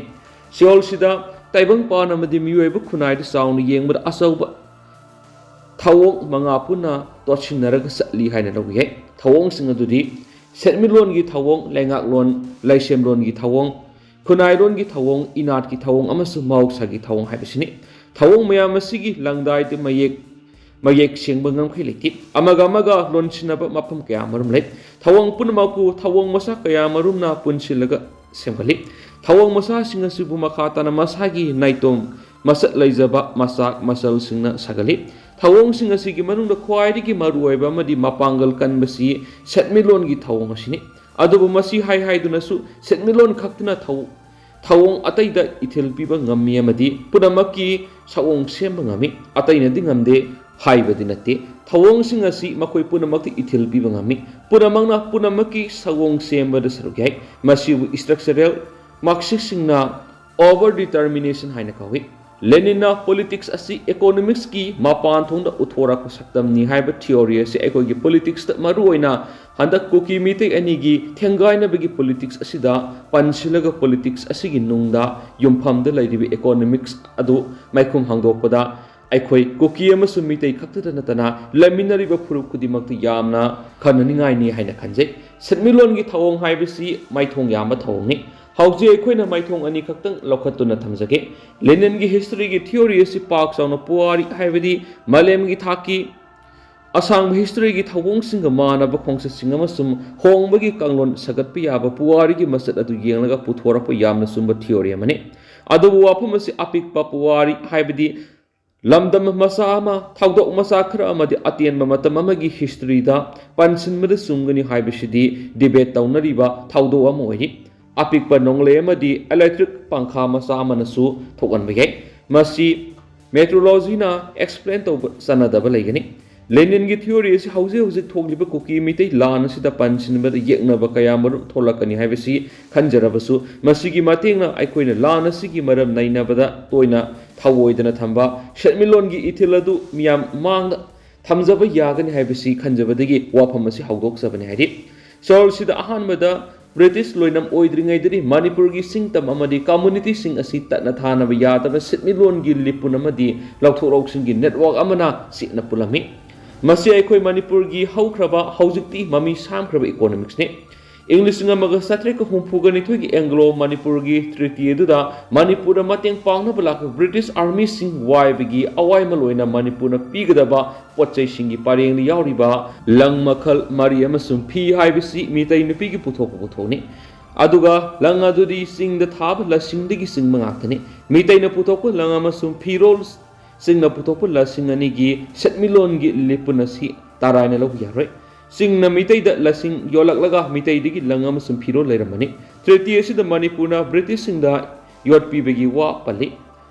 ꯁꯤꯑꯣꯜꯁꯤꯗ ꯇꯥꯏꯕꯪꯄꯥꯟ ꯑꯃꯗꯤ ꯃꯤꯑꯣꯏꯕ ꯈꯨꯟꯅꯥꯏꯗ ꯆꯥꯎꯅ ꯌꯦꯡꯕꯗ ꯑꯆꯧꯕ ꯊꯧꯑꯣꯡ ꯃꯉꯥ ꯄꯨꯟꯅ ꯇꯣꯠꯁꯤꯟꯅꯔꯒ ꯆꯠꯂꯤ ꯍꯥꯏꯅ ꯂꯧꯕ ꯌꯥꯏ꯫ ꯊꯧꯑꯣꯡꯁꯤꯡ ꯑꯗꯨꯗꯤ ꯁꯦꯟꯃꯤꯠꯂꯣꯟꯒꯤ ꯊꯧꯑꯣꯡ, ꯂꯩꯉꯥꯛꯂꯣꯟ, ꯂꯩꯁꯦꯝꯂꯣꯟꯒꯤ ꯊꯧꯑꯣꯡ, ꯈꯨꯟꯅꯥꯏꯔꯣꯟꯒꯤ ꯊꯧꯑꯣꯡ, ꯏꯅꯥꯠꯀꯤ ꯊꯧꯑꯣꯡ ꯑꯃꯁꯨꯡ ꯃꯍꯧꯁꯥꯒꯤ ꯊꯧꯑꯣꯡ ꯍꯥꯏꯕꯁꯤꯅꯤ꯫ ꯊꯧꯑꯣꯡ ꯃꯌꯥꯝ ꯑꯁꯤꯒꯤ ꯂꯪꯗꯥꯏꯗ ꯃꯌꯦꯛ, ꯃꯌꯦꯛ ꯁꯦꯡꯕ ꯉꯝꯈꯩ ꯂꯩꯇꯦ꯫ ꯑꯃꯒ ꯑꯃꯒ ꯂꯣꯟꯁꯤꯟꯅꯕ ꯃꯐꯝ ꯀꯌꯥ ꯃꯔꯨꯝ ꯂꯩ꯫ ꯊꯧꯑꯣꯡ ꯄꯨꯝꯅꯃꯛꯄꯨ ꯊꯧꯑꯣꯡ ꯃꯁꯥ ꯀꯌꯥ ꯃꯔꯨꯝꯅ ꯄꯨꯟꯁꯤꯜꯂꯒ ꯁꯦꯝꯒꯠꯂꯤ꯫ ꯊꯧꯑꯣꯡ ꯃꯁꯥꯁꯤꯡ ꯑꯁꯤꯕꯨ ꯃꯈꯥ ꯇꯥꯅ ꯃꯁꯥꯒꯤ ꯅꯥꯏꯇꯣꯝ ꯃꯁꯛ ꯂꯩꯖꯕ ꯃꯆꯥꯛ ꯃꯆꯜꯁꯤꯡꯅ ꯁꯥꯒꯠꯂꯤ꯫ ꯊꯧꯑꯣꯡꯁꯤꯡ ꯑꯁꯤꯒꯤ ꯃꯅꯨꯡꯗ ꯈ꯭ꯋꯥꯏꯗꯒꯤ ꯃꯔꯨꯑꯣꯏꯕ ꯑꯃꯗꯤ ꯃꯄꯥꯡꯒꯜ ꯀꯟꯕꯁꯤ ꯁꯦꯟꯃꯤꯠꯂꯣꯟꯒꯤ ꯊꯧꯑꯣꯡ ꯑꯁꯤꯅꯤ꯫ ꯑꯗꯨꯕꯨ ꯃꯁꯤ ꯍꯥꯏ ꯍꯥꯏꯗꯨꯅꯁꯨ ꯁꯦꯟꯃꯤꯠꯂꯣꯟ ꯈꯛꯇꯅ ꯊꯧ-, ꯊꯧꯑꯣꯡ ꯑꯇꯩꯗ ꯏꯊꯤꯜ ꯄꯤꯕ ꯉꯝꯃꯤ ꯑꯃꯗꯤ ꯄꯨꯝꯅꯃꯛꯀꯤ ꯁꯛꯑꯣꯡ ꯁꯦꯝꯕ ꯉꯝꯃꯤ꯫ ꯑꯇꯩꯅꯗꯤ ꯉꯝꯗꯦ ꯍꯥꯏꯕꯗꯤ ꯅꯠꯇꯦ꯫ ꯊꯧꯑꯣꯡꯁꯤꯡ ꯑꯁꯤ ꯃꯈꯣꯏ ꯄꯨꯝꯅꯃꯛꯇ ꯏꯊꯤꯜ ꯄꯤꯕ ꯉꯝꯃꯤ꯫ ꯄꯨꯝꯅꯃꯛꯅ ꯄꯨꯝꯅꯃꯛꯀꯤ ꯁꯛꯑꯣꯡ ꯁꯦꯝꯕꯗ ꯁꯔꯨꯛ ꯌꯥꯏ꯫ ꯃꯁꯤꯕꯨ structural Marxistꯁꯤꯡꯅ over determination ꯍꯥꯏꯅ ꯀꯧꯏ꯫ ꯂꯦꯅꯤꯟꯅ politics ꯑꯁꯤ economicsꯀꯤ ꯃꯄꯥꯟ ꯊꯣꯡꯗ ꯎꯠꯊꯣꯔꯛꯄ ꯁꯛꯇꯝꯅꯤ ꯍꯥꯏꯕ theory ꯑꯁꯤ ꯑꯩꯈꯣꯏꯒꯤ politicsꯇ, ꯃꯔꯨꯑꯣꯏꯅ ꯍꯟꯗꯛ ꯀꯨꯀꯤ ꯃꯤꯇꯩ ꯑꯅꯤꯒꯤ ꯊꯦꯡꯒꯥꯏꯅꯕꯒꯤ politics ꯑꯁꯤꯗ ꯄꯟꯁꯤꯜꯂꯒ politics ꯑꯁꯤꯒꯤ ꯅꯨꯡꯗ ꯌꯨꯝꯐꯝꯗ ꯂꯩꯔꯤꯕ economics ꯑꯗꯨ ꯃꯥꯏꯈꯨꯝ ꯍꯥꯡꯗꯣꯛꯄꯗ ꯑꯩꯈꯣꯏ ꯀꯨꯀꯤ ꯑꯃꯁꯨꯡ ꯃꯤꯇꯩ ꯈꯛꯇꯗ ꯅꯠꯇꯅ ꯂꯩꯃꯤꯟꯅꯔꯤꯕ ꯐꯨꯔꯨꯞ ꯈꯨꯗꯤꯡꯃꯛꯇ ꯌꯥꯝꯅ ꯈꯟꯅꯅꯤꯡꯉꯥꯏꯅꯤ ꯍꯥꯏꯅ ꯈꯟꯖꯩ꯫ ꯁꯦꯟꯃꯤꯠꯂꯣꯟꯒꯤ ꯊꯧꯑꯣꯡ ꯍꯥꯏꯕꯁꯤ ꯃꯥꯏꯊꯣꯡ ꯌꯥꯝꯕ ꯊꯧꯑꯣꯡꯅꯤ꯫ ꯍꯧꯖꯤꯛ ꯑꯩꯈꯣꯏꯅ ꯃꯥꯏꯊꯣꯡ ꯑꯅꯤꯈꯛꯇꯪ ꯂꯧꯈꯠꯇꯨꯅ ꯊꯝꯖꯒꯦ꯫ ꯂꯦꯅꯤꯟꯒꯤ historyꯒꯤ theory ꯑꯁꯤ ꯄꯥꯛ ꯆꯥꯎꯅ ꯄꯨꯋꯥꯔꯤ, ꯍꯥꯏꯕꯗꯤ ꯃꯥꯂꯦꯝꯒꯤ ꯊꯥꯛꯀꯤ ꯑꯁꯥꯡꯕ historyꯒꯤ ꯊꯧꯑꯣꯡꯁꯤꯡꯒ ꯃꯥꯟꯅꯕ ꯈꯣꯡꯆꯠꯁꯤꯡ ꯑꯃꯁꯨꯡ ꯍꯣꯡꯕꯒꯤ ꯀꯥꯡꯂꯣꯟ ꯁꯥꯒꯠꯄ ꯌꯥꯕ ꯄꯨꯋꯥꯔꯤꯒꯤ ꯃꯆꯠ ꯑꯗꯨ ꯌꯦꯡꯂꯒ ꯄꯨꯊꯣꯔꯛꯄ ꯌꯥꯝꯅ ꯆꯨꯝꯕ theory ꯑꯃꯅꯤ꯫ ꯑꯗꯨꯕꯨ ꯋꯥꯐꯝ ꯑꯁꯤ ꯑꯄꯤꯛꯄ ꯄꯨꯋꯥꯔꯤ, ꯍꯥꯏꯕꯗꯤ ꯂꯝꯗꯝ ꯃꯆꯥ ꯑꯃ, ꯊꯧꯗꯣꯛ ꯃꯆꯥ ꯈꯔ ꯑꯃꯗꯤ ꯑꯇꯦꯟꯕ ꯃꯇꯝ ꯑꯃꯒꯤ historyꯗ ꯄꯟꯁꯤꯟꯕꯗ ꯆꯨꯝꯒꯅꯤ ꯍꯥꯏꯕꯁꯤꯗꯤ debate ꯇꯧꯅꯔꯤꯕ ꯊꯧꯗꯣꯛ ꯑꯃ ꯑꯣꯏꯔꯤ꯫ ꯑꯄꯤꯛꯄ ꯅꯣꯡꯂꯩ ꯑꯃꯗꯤ electric ꯄꯪꯈꯥ ꯃꯆꯥ ꯑꯃꯅꯁꯨ ꯊꯣꯛꯍꯟꯕ ꯌꯥꯏ꯫ ꯃꯁꯤ ꯃꯦꯇ꯭ꯔꯣꯂꯣꯖꯤꯅ ꯑꯦꯛꯁꯄ꯭ꯂꯦꯟ ꯇꯧꯕ ꯆꯠꯅꯗꯕ ꯂꯩꯒꯅꯤ꯫ ꯂꯦꯅꯤꯟꯒꯤ ꯊꯤꯑꯣꯔꯤ ꯑꯁꯤ ꯍꯧꯖꯤꯛ ꯍꯧꯖꯤꯛ ꯊꯣꯛꯂꯤꯕ ꯀꯨꯀꯤ ꯃꯤꯇꯩ ꯂꯥꯟ ꯑꯁꯤꯗ ꯄꯟꯁꯤꯟꯕꯗ ꯌꯦꯛꯅꯕ ꯀꯌꯥꯃꯔꯨꯝ ꯊꯣꯛꯂꯛꯀꯅꯤ ꯍꯥꯏꯕꯁꯤ ꯈꯟꯖꯔꯕꯁꯨ, ꯃꯁꯤꯒꯤ ꯃꯇꯦꯡꯅ ꯑꯩꯈꯣꯏꯅ ꯂꯥꯟ ꯑꯁꯤꯒꯤ ꯃꯔꯝ ꯅꯩꯅꯕꯗ ꯇꯣꯏꯅ ꯊꯧꯑꯣꯏꯗꯅ ꯊꯝꯕ ꯁꯦꯟꯃꯤꯠꯂꯣꯟꯒꯤ ꯏꯊꯤꯜ ꯑꯗꯨ ꯃꯤꯌꯥꯝ ꯃꯥꯡꯗ ꯊꯝꯖꯕ ꯌꯥꯒꯅꯤ ꯍꯥꯏꯕꯁꯤ ꯈꯟꯖꯕꯗꯒꯤ ꯋꯥꯐꯝ ꯑꯁꯤ ꯍꯧꯗꯣꯛꯆꯕꯅꯤ ꯍꯥꯏꯔꯤ꯫ ꯆꯌꯣꯜꯁꯤꯗ ꯑꯍꯥꯟꯕꯗ ꯕ꯭ꯔꯤꯇꯤꯁ ꯂꯣꯏꯅꯝ ꯑꯣꯏꯗ꯭ꯔꯤꯉꯩꯗꯗꯤ ꯃꯅꯤꯄꯨꯔꯒꯤ ꯁꯤꯡꯇꯝ ꯑꯃꯗꯤ ꯀꯝꯃꯨꯅꯤꯇꯤꯁꯤꯡ ꯑꯁꯤ ꯇꯠꯅ ꯊꯥꯅꯕ ꯌꯥꯗꯕ ꯁꯦꯟꯃꯤꯠꯂꯣꯟꯒꯤ ꯂꯤꯄꯨꯟ ꯑꯃꯗꯤ ꯂꯧꯊꯣꯛ ꯂꯧꯁꯤꯟꯒꯤ ꯅꯦꯠꯋꯥꯔꯛ ꯑꯃꯅ ꯆꯦꯠꯅ ꯄꯨꯜꯂꯝꯃꯤ꯫ ꯃꯁꯤ ꯑꯩꯈꯣꯏ ꯃꯅꯤꯄꯨꯔꯒꯤ ꯍꯧꯈ꯭ꯔꯕ, ꯍꯧꯖꯤꯛꯇꯤ ꯃꯃꯤ ꯁꯥꯝꯈ꯭ꯔꯕ ꯏꯀꯣꯅꯣꯃꯤꯛꯁꯅꯤ꯫ ꯏꯪ ꯂꯤꯁꯤꯡ ꯑꯃꯒ ꯆꯥꯇ꯭ꯔꯦꯠꯀ ꯍꯨꯝꯐꯨꯒ ꯅꯤꯊꯣꯏꯒꯤ ꯑꯦꯡꯒ꯭ꯂꯣ ꯃꯅꯤꯄꯨꯔꯒꯤ ꯇ꯭ꯔꯤꯇꯤ ꯑꯗꯨꯗ ꯃꯅꯤꯄꯨꯔꯗ ꯃꯇꯦꯡ ꯄꯥꯡꯅꯕ ꯂꯥꯛꯄ ꯕ꯭ꯔꯤꯇꯤꯁ ꯑꯥꯔꯃꯤꯁꯤꯡ ꯋꯥꯏꯕꯒꯤ ꯑꯋꯥꯏꯃꯜ ꯑꯣꯏꯅ ꯃꯅꯤꯄꯨꯔꯅ ꯄꯤꯒꯗꯕ ꯄꯣꯠ ꯆꯩꯁꯤꯡꯒꯤ ꯄꯔꯦꯡꯗ ꯌꯥꯎꯔꯤꯕ ꯂꯪ ꯃꯈꯜ ꯃꯔꯤ ꯑꯃꯁꯨꯡ ꯐꯤ ꯍꯥꯏꯕꯁꯤ ꯃꯤꯇꯩ ꯅꯨꯄꯤꯒꯤ ꯄꯨꯊꯣꯛꯄ ꯄꯣꯠꯊꯣꯛꯅꯤ꯫ ꯑꯗꯨꯒ ꯂꯪ ꯑꯗꯨꯗꯤ ꯆꯤꯡꯗ ꯊꯥꯕ ꯂꯁꯤꯡꯗꯒꯤ ꯆꯤꯡꯕ ꯉꯥꯛꯇꯅꯤ꯫ ꯃꯤꯇꯩꯅ ꯄꯨꯊꯣꯛꯄ ꯂꯪ ꯑꯃꯁꯨꯡ ꯐꯤꯔꯣꯜ ꯆꯤꯡꯅ ꯄꯨꯊꯣꯛꯄ ꯂꯁꯤꯡ ꯑꯅꯤꯒꯤ ꯁꯦꯟꯃꯤꯠꯂꯣꯟꯒꯤ ꯂꯤꯄꯨꯟ ꯑꯁꯤ ꯇꯔꯥꯏꯅ ꯂꯧꯕ ꯌꯥꯔꯣꯏ꯫ ꯆꯤꯡꯅ ꯃꯤꯇꯩꯗ ꯂꯁꯤꯡ ꯌꯣꯜꯂꯛꯂꯒ ꯃꯤꯇꯩꯗꯒꯤ ꯂꯪ ꯑꯃꯁꯨꯡ ꯐꯤꯔꯣꯜ ꯂꯩꯔꯝꯕꯅꯤ꯫ ꯇ꯭ꯔꯤꯇꯤ ꯑꯁꯤꯗ ꯃꯅꯤꯄꯨꯔꯅ ꯕ꯭ꯔꯤꯇꯤꯁꯁꯤꯡꯗ ꯌꯣꯠ ꯄꯤꯕꯒꯤ ꯋꯥ ꯄꯜꯂꯤ꯫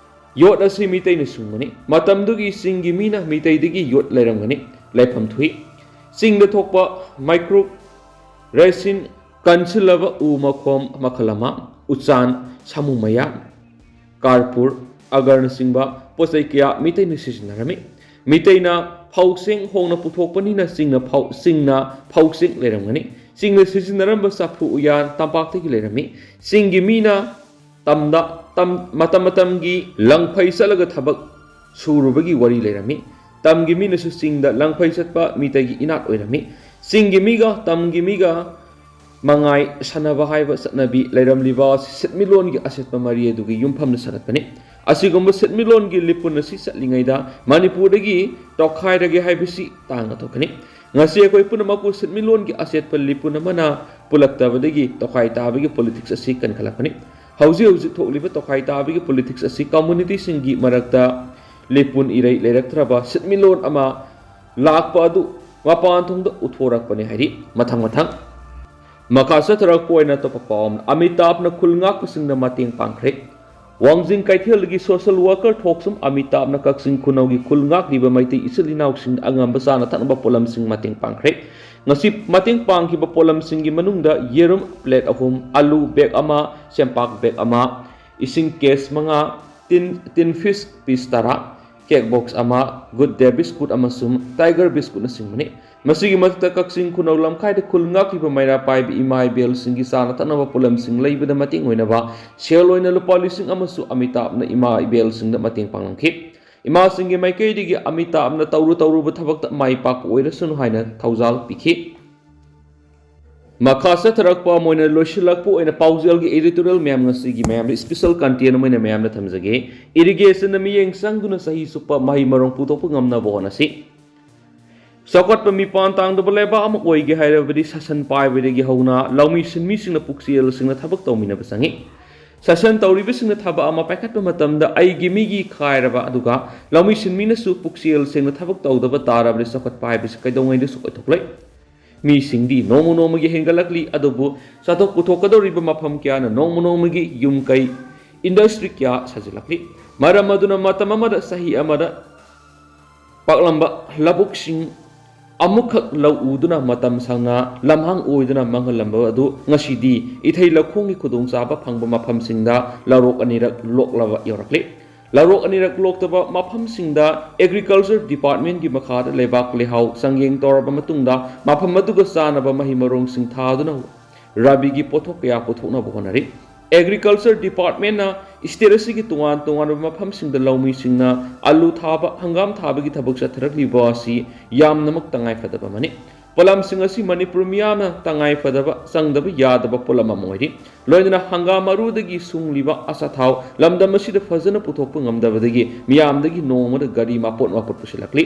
ꯌꯣꯠ ꯑꯁꯤ ꯃꯤꯇꯩꯅ ꯁꯨꯡꯕꯅꯤ꯫ ꯃꯇꯝꯗꯨꯒꯤ ꯆꯤꯡꯒꯤ ꯃꯤꯅ ꯃꯤꯇꯩꯗꯒꯤ ꯌꯣꯠ ꯂꯩꯔꯝꯒꯅꯤ꯫ ꯂꯩꯐꯝ ꯊꯣꯛꯏ꯫ ꯆꯤꯡꯗ ꯊꯣꯛꯄ ꯃꯥꯏꯀ꯭ꯔꯨꯛ, ꯔꯦꯁꯤꯟ, ꯀꯟꯁꯤꯜꯂꯕ ꯎ ꯃꯈꯣꯝ ꯃꯈꯜ ꯑꯃ, ꯎꯆꯥꯟ, ꯁꯥꯃꯨ ꯃꯌꯥ, ꯀꯥꯔꯄꯨꯔ, ꯑꯒꯔꯅꯆꯤꯡꯕ ꯄꯣꯠ ꯆꯩ ꯀꯌꯥ ꯃꯤꯇꯩꯅ ꯁꯤꯖꯤꯟꯅꯔꯝꯃꯤ꯫ ꯃꯤꯇꯩꯅ ꯐꯧꯁꯤꯡ ꯍꯣꯡꯅ ꯄꯨꯊꯣꯛꯄꯅꯤꯅ ꯆꯤꯡꯅ ꯐꯧ, ꯆꯤꯡꯅ ꯐꯧꯁꯤꯡ ꯂꯩꯔꯝꯒꯅꯤ꯫ ꯆꯤꯡꯅ ꯁꯤꯖꯤꯟꯅꯔꯝꯕ ꯆꯐꯨ ꯎꯌꯥꯟ ꯇꯝꯄꯥꯛꯇꯒꯤ ꯂꯩꯔꯝꯃꯤ꯫ ꯆꯤꯡꯒꯤ ꯃꯤꯅ ꯇꯝꯗ, ꯇꯝ, ꯃꯇꯝ ꯃꯇꯝꯒꯤ ꯂꯪꯐꯩ ꯆꯠꯂꯒ ꯊꯕꯛ ꯁꯨꯔꯨꯕꯒꯤ ꯋꯥꯔꯤ ꯂꯩꯔꯝꯃꯤ꯫ ꯇꯝꯒꯤ ꯃꯤꯅꯁꯨ ꯆꯤꯡꯗ ꯂꯪꯐꯩ ꯆꯠꯄ ꯃꯤꯇꯩꯒꯤ ꯏꯅꯥꯠ ꯑꯣꯏꯔꯝꯃꯤ꯫ ꯆꯤꯡꯒꯤ ꯃꯤꯒ ꯇꯝꯒꯤ ꯃꯤꯒ ꯃꯉꯥꯏ ꯁꯥꯟꯅꯕ ꯍꯥꯏꯕ ꯆꯠꯅꯕꯤ ꯂꯩꯔꯝꯂꯤꯕ ꯁꯦꯟꯃꯤꯠꯂꯣꯟꯒꯤ ꯑꯆꯦꯠꯄ ꯃꯔꯤ ꯑꯗꯨꯒꯤ ꯌꯨꯝꯐꯝꯗ ꯁꯥꯒꯠꯄꯅꯤ꯫ ꯑꯁꯤꯒꯨꯝꯕ ꯁꯦꯟꯃꯤꯠꯂꯣꯟꯒꯤ ꯂꯤꯄꯨꯟ ꯑꯁꯤ ꯆꯠꯂꯤꯉꯩꯗ ꯃꯅꯤꯄꯨꯔꯗꯒꯤ ꯇꯧꯈꯥꯏꯔꯒꯦ ꯍꯥꯏꯕꯁꯤ ꯇꯥꯡꯅ ꯊꯣꯛꯀꯅꯤ꯫ ꯉꯁꯤ ꯑꯩꯈꯣꯏ ꯄꯨꯝꯅꯃꯛꯄꯨ ꯁꯦꯟꯃꯤꯠꯂꯣꯟꯒꯤ ꯑꯆꯦꯠꯄ ꯂꯤꯄꯨꯟ ꯑꯃꯅ ꯄꯨꯜꯂꯛꯇꯕꯗꯒꯤ ꯇꯣꯈꯥꯏ ꯇꯥꯕꯒꯤ ꯄꯣꯂꯤꯇꯤꯛꯁ ꯑꯁꯤ ꯀꯟꯈꯠꯂꯛꯄꯅꯤ꯫ ꯍꯧꯖꯤꯛ ꯍꯧꯖꯤꯛ ꯊꯣꯛꯂꯤꯕ ꯇꯣꯈꯥꯏ ꯇꯥꯕꯒꯤ ꯄꯣꯂꯤꯇꯤꯛꯁ ꯑꯁꯤ ꯀꯝꯃꯨꯅꯤꯇꯤꯁꯤꯡꯒꯤ ꯃꯔꯛꯇ ꯂꯤꯄꯨꯟ ꯏꯔꯩ ꯂꯩꯔꯛꯇ꯭ꯔꯕ ꯁꯦꯟꯃꯤꯠꯂꯣꯟ ꯑꯃ ꯂꯥꯛꯄ ꯑꯗꯨ ꯃꯄꯥꯟ ꯊꯣꯡꯗ ꯎꯠꯊꯣꯔꯛꯄꯅꯤ ꯍꯥꯏꯔꯤ꯫ ꯃꯊꯪ ꯃꯊꯪ ꯃꯈꯥ ꯆꯠꯊꯔꯛꯄ ꯑꯣꯏꯅ ꯑꯇꯣꯞꯄ ꯄꯥꯎ ꯑꯃꯅ, ꯑꯃꯤꯇꯥꯚꯅ ꯈꯨꯜ ꯉꯥꯛꯄꯁꯤꯡꯗ ꯃꯇꯦꯡ ꯄꯥꯡꯈ꯭ꯔꯦ꯫ ꯋꯥꯡꯖꯤꯡ ꯀꯩꯊꯦꯜꯗꯒꯤ social worker ꯊꯣꯛꯁꯨꯝ ꯑꯃꯤꯇꯥꯕꯅ ꯀꯛꯆꯤꯡ ꯈꯨꯅꯧꯒꯤ ꯈꯨꯜ ꯉꯥꯛꯂꯤꯕ ꯃꯩꯇꯩ ꯏꯆꯤꯜ ꯏꯅꯥꯎꯁꯤꯡꯗ ꯑꯉꯝꯕ ꯆꯥꯅ ꯊꯛꯅꯕ ꯄꯣꯠꯂꯝꯁꯤꯡ ꯃꯇꯦꯡ ꯄꯥꯡꯈ꯭ꯔꯦ꯫ ꯉꯁꯤ ꯃꯇꯦꯡ ꯄꯥꯡꯈꯤꯕ ꯄꯣꯠꯂꯝꯁꯤꯡꯒꯤ ꯃꯅꯨꯡꯗ ꯌꯦꯔꯨꯝ plate ꯑꯍꯨꯝ, ꯑꯂꯨ bag ꯑꯃ, ꯆꯦꯡꯄꯥꯛ bag ꯑꯃ, ꯏꯁꯤꯡ case ꯃꯉꯥ, tin, tin fish piece ꯇꯔꯥ, cake box ꯑꯃ, Good Day biscuit ꯑꯃꯁꯨꯡ Tiger biscuitꯅꯆꯤꯡꯕꯅꯤ꯫ ꯃꯁꯤꯒꯤ ꯃꯊꯛꯇ ꯀꯛꯆꯤꯡ ꯈꯨꯅꯧ ꯂꯝꯈꯥꯏꯗ ꯈꯨꯜ ꯉꯥꯛꯂꯤꯕ ꯃꯩꯔꯥ ꯄꯥꯏꯕ ꯏꯃꯥ ꯏꯕꯦꯜꯁꯤꯡꯒꯤ ꯆꯥꯅ ꯊꯛꯅꯕ ꯄꯣꯠꯂꯝꯁꯤꯡ ꯂꯩꯕꯗ ꯃꯇꯦꯡ ꯑꯣꯏꯅꯕ ꯁꯦꯜ ꯑꯣꯏꯅ ꯂꯨꯄꯥ ꯂꯤꯁꯤꯡ ꯑꯃꯁꯨ ꯑꯃꯤꯇꯥꯕꯅ ꯏꯃꯥ ꯏꯕꯦꯜꯁꯤꯡꯗ ꯃꯇꯦꯡ ꯄꯥꯡꯂꯝꯈꯤ꯫ ꯏꯃꯥꯁꯤꯡꯒꯤ ꯃꯥꯏꯀꯩꯗꯒꯤ ꯑꯃꯤꯇꯥꯕꯅ ꯇꯧꯔꯨ ꯇꯧꯔꯨꯕ ꯊꯕꯛꯇ ꯃꯥꯏ ꯄꯥꯛꯄ ꯑꯣꯏꯔꯁꯅꯨ ꯍꯥꯏꯅ ꯊꯧꯖꯥꯜ ꯄꯤꯈꯤ꯫ ꯃꯈꯥ ꯆꯠꯊꯔꯛꯄ ꯑꯃ ꯑꯣꯏꯅ ꯂꯣꯏꯁꯤꯜꯂꯛꯄ ꯑꯣꯏꯅ ꯄꯥꯎꯖꯦꯜꯒꯤ editorial ꯃꯌꯥꯝ ꯉꯁꯤꯒꯤ ꯃꯌꯥꯝꯗ special content ꯑꯃ ꯑꯣꯏꯅ ꯃꯌꯥꯝꯗ ꯊꯝꯖꯒꯦ꯫ Irrigationꯅ ꯃꯤꯠꯌꯦꯡ ꯆꯪꯗꯨꯅ ꯆꯍꯤ ꯆꯨꯞꯄ ꯃꯍꯩ ꯃꯔꯣꯡ ꯄꯨꯊꯣꯛꯄ ꯉꯝꯅꯕ ꯍꯣꯠꯅꯁꯤ꯫ ꯆꯥꯎꯈꯠꯄ ꯃꯤꯄꯥꯟ ꯇꯥꯡꯗꯕ ꯂꯩꯕꯥꯛ ꯑꯃ ꯑꯣꯏꯒꯦ ꯍꯥꯏꯔꯕꯗꯤ ꯁꯥꯁꯟ ꯄꯥꯏꯕꯗꯒꯤ ꯍꯧꯅ ꯂꯧꯃꯤ ꯁꯤꯟꯃꯤꯁꯤꯡꯅ ꯄꯨꯛꯆꯦꯜꯁꯤꯡꯅ ꯊꯕꯛ ꯇꯧꯃꯤꯟꯅꯕ ꯆꯪꯏ꯫ ꯁꯥꯁꯟ ꯇꯧꯔꯤꯕꯁꯤꯡꯅ ꯊꯕꯛ ꯑꯃ ꯄꯥꯏꯈꯠꯄ ꯃꯇꯝꯗ ꯑꯩꯒꯤ ꯃꯤꯒꯤ ꯈꯥꯏꯔꯕ ꯑꯗꯨꯒ ꯂꯧꯃꯤ ꯁꯤꯟꯃꯤꯅꯁꯨ ꯄꯨꯛꯆꯦꯜ ꯁꯦꯡꯅ ꯊꯕꯛ ꯇꯧꯗꯕ ꯇꯥꯔꯕꯗꯤ ꯆꯥꯎꯈꯠꯄ ꯍꯥꯏꯕꯁꯤ ꯀꯩꯗꯧꯉꯩꯗꯁꯨ ꯑꯣꯏꯊꯣꯛꯂꯣꯏ꯫ ꯃꯤꯁꯤꯡꯗꯤ ꯅꯣꯡꯃ ꯅꯣꯡꯃꯒꯤ ꯍꯦꯟꯒꯠꯂꯛꯂꯤ, ꯑꯗꯨꯕꯨ ꯆꯥꯊꯣꯛ ꯄꯨꯊꯣꯛꯀꯗꯧꯔꯤꯕ ꯃꯐꯝ ꯀꯌꯥꯅ ꯅꯣꯡꯃ ꯅꯣꯡꯃꯒꯤ ꯌꯨꯝ ꯀꯩ, industry ꯀꯌꯥ ꯁꯥꯖꯤꯜꯂꯛꯂꯤ꯫ ꯃꯔꯝ ꯑꯗꯨꯅ ꯃꯇꯝ ꯑꯃꯗ ꯆꯍꯤ ꯑꯃꯗ ꯄꯥꯛꯂꯝꯕ ꯂꯧꯕꯨꯛꯁꯤꯡ ꯑꯃꯨꯛꯈꯛ ꯂꯧ ꯎꯗꯨꯅ ꯃꯇꯝ ꯁꯥꯡꯅ ꯂꯝꯍꯥꯡ ꯑꯣꯏꯗꯨꯅ ꯃꯥꯡꯍꯜꯂꯝꯕ ꯑꯗꯨ ꯉꯁꯤꯗꯤ ꯏꯊꯩ ꯂꯧꯈꯣꯡꯒꯤ ꯈꯨꯗꯣꯡꯆꯥꯕ ꯐꯪꯕ ꯃꯐꯝꯁꯤꯡꯗ ꯂꯧꯔꯣꯛ ꯑꯅꯤꯔꯛ ꯂꯣꯛꯂꯕ ꯌꯧꯔꯛꯂꯤ꯫ ꯂꯧꯔꯣꯛ ꯑꯅꯤꯔꯛ ꯂꯣꯛꯇꯕ ꯃꯐꯝꯁꯤꯡꯗ Agriculture Departmentꯀꯤ ꯃꯈꯥꯗ ꯂꯩꯕꯥꯛ ꯂꯩꯍꯥꯎ ꯆꯥꯡꯌꯦꯡ ꯇꯧꯔꯕ ꯃꯇꯨꯡꯗ ꯃꯐꯝ ꯑꯗꯨꯒ ꯆꯥꯅꯕ ꯃꯍꯩ ꯃꯔꯣꯡꯁꯤꯡ ꯊꯥꯗꯨꯅ ꯔꯥꯕꯤꯒꯤ ꯄꯣꯠꯊꯣꯛ ꯀꯌꯥ ꯄꯨꯊꯣꯛꯅꯕ ꯍꯣꯠꯅꯔꯤ꯫ Agriculture Departmentꯅ state ꯑꯁꯤꯒꯤ ꯇꯣꯉꯥꯟ ꯇꯣꯉꯥꯟꯕ ꯃꯐꯝꯁꯤꯡꯗ ꯂꯧꯃꯤꯁꯤꯡꯅ ꯑꯂꯨ ꯊꯥꯕ, ꯍꯪꯒꯥꯝ ꯊꯥꯕꯒꯤ ꯊꯕꯛ ꯆꯠꯊꯔꯛꯂꯤꯕ ꯑꯁꯤ ꯌꯥꯝꯅꯃꯛ ꯇꯉꯥꯏꯐꯗꯕ ꯑꯃꯅꯤ꯫ ꯄꯣꯠꯂꯝꯁꯤꯡ ꯑꯁꯤ ꯃꯅꯤꯄꯨꯔ ꯃꯤꯌꯥꯝꯅ ꯇꯉꯥꯏꯐꯗꯕ, ꯆꯪꯗꯕ ꯌꯥꯗꯕ ꯄꯣꯠꯂꯝ ꯑꯃ ꯑꯣꯏꯔꯤ꯫ ꯂꯣꯏꯅꯅ ꯍꯪꯒꯥꯝ ꯃꯔꯨꯗꯒꯤ ꯁꯨꯡꯂꯤꯕ ꯑꯆꯥꯊꯥꯎ ꯂꯝꯗꯝ ꯑꯁꯤꯗ ꯐꯖꯅ ꯄꯨꯊꯣꯛꯄ ꯉꯝꯗꯕꯗꯒꯤ ꯃꯤꯌꯥꯝꯗꯒꯤ ꯅꯣꯡꯃꯗ ꯒꯥꯔꯤ ꯃꯄꯣꯠ ꯃꯄꯣꯠ ꯄꯨꯁꯤꯜꯂꯛꯂꯤ꯫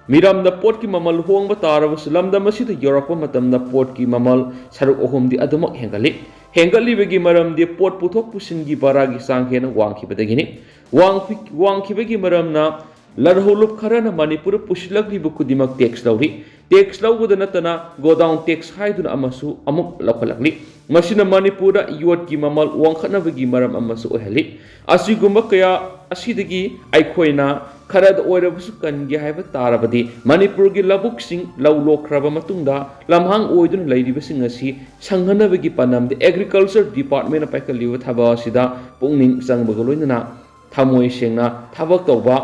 ꯃꯤꯔꯝꯗ ꯄꯣꯠꯀꯤ ꯃꯃꯜ ꯍꯣꯡꯕ ꯇꯥꯔꯕꯁꯨ ꯂꯝꯗꯝ ꯑꯁꯤꯗ ꯌꯧꯔꯛꯄ ꯃꯇꯝꯗ ꯄꯣꯠꯀꯤ ꯃꯃꯜ ꯁꯔꯨꯛ ꯑꯍꯨꯝꯗꯤ ꯑꯗꯨꯃꯛ ꯍꯦꯟꯒꯠꯂꯤ꯫ ꯍꯦꯟꯒꯠꯂꯤꯕꯒꯤ ꯃꯔꯝꯗꯤ ꯄꯣꯠ ꯄꯨꯊꯣꯛ ꯄꯨꯁꯤꯟꯒꯤ ꯚꯔꯥꯒꯤ ꯆꯥꯡ ꯍꯦꯟꯅ ꯋꯥꯡꯈꯤꯕꯗꯒꯤꯅꯤ꯫ ꯋꯥꯡꯈꯤ-, ꯋꯥꯡꯈꯤꯕꯒꯤ ꯃꯔꯝꯅ ꯂꯔꯍꯧꯂꯨꯞ ꯈꯔꯅ ꯃꯅꯤꯄꯨꯔꯗ ꯄꯨꯁꯤꯜꯂꯛꯂꯤꯕ ꯈꯨꯗꯤꯡꯃꯛ ꯇꯦꯛꯁ ꯂꯧꯔꯤ꯫ ꯇꯦꯛꯁ ꯂꯧꯕꯗ ꯅꯠꯇꯅ ꯒꯣꯗꯥꯎꯟ ꯇꯦꯛꯁ ꯍꯥꯏꯗꯨꯅ ꯑꯃꯁꯨ ꯑꯃꯨꯛ ꯂꯧꯈꯠꯂꯛꯂꯤ꯫ ꯃꯁꯤꯅ ꯃꯅꯤꯄꯨꯔꯗ ꯌꯣꯠꯀꯤ ꯃꯃꯜ ꯋꯥꯡꯈꯠꯅꯕꯒꯤ ꯃꯔꯝ ꯑꯃꯁꯨ ꯑꯣꯏꯍꯜꯂꯤ꯫ ꯑꯁꯤꯒꯨꯝꯕ ꯀꯌꯥ ꯑꯁꯤꯗꯒꯤ ꯑꯩꯈꯣꯏꯅ ꯈꯔꯗ ꯑꯣꯏꯔꯕꯁꯨ ꯀꯟꯒꯦ ꯍꯥꯏꯕ ꯇꯥꯔꯕꯗꯤ, ꯃꯅꯤꯄꯨꯔꯒꯤ ꯂꯧꯕꯨꯛꯁꯤꯡ ꯂꯧ ꯂꯣꯛꯈ꯭ꯔꯕ ꯃꯇꯨꯡꯗ ꯂꯝꯍꯥꯡ ꯑꯣꯏꯗꯨꯅ ꯂꯩꯔꯤꯕꯁꯤꯡ ꯑꯁꯤ ꯁꯪꯍꯟꯅꯕꯒꯤ ꯄꯥꯟꯗꯝꯗ ꯑꯦꯒ꯭ꯔꯤꯀꯜꯆꯔ ꯗꯤꯄꯥꯔꯠꯃꯦꯟꯅ ꯄꯥꯏꯈꯠꯂꯤꯕ ꯊꯕꯛ ꯑꯁꯤꯗ ꯄꯨꯛꯅꯤꯡ ꯆꯪꯕꯒ ꯂꯣꯏꯅꯅ ꯊꯃꯣꯏ ꯁꯦꯡꯅ ꯊꯕꯛ ꯇꯧꯕ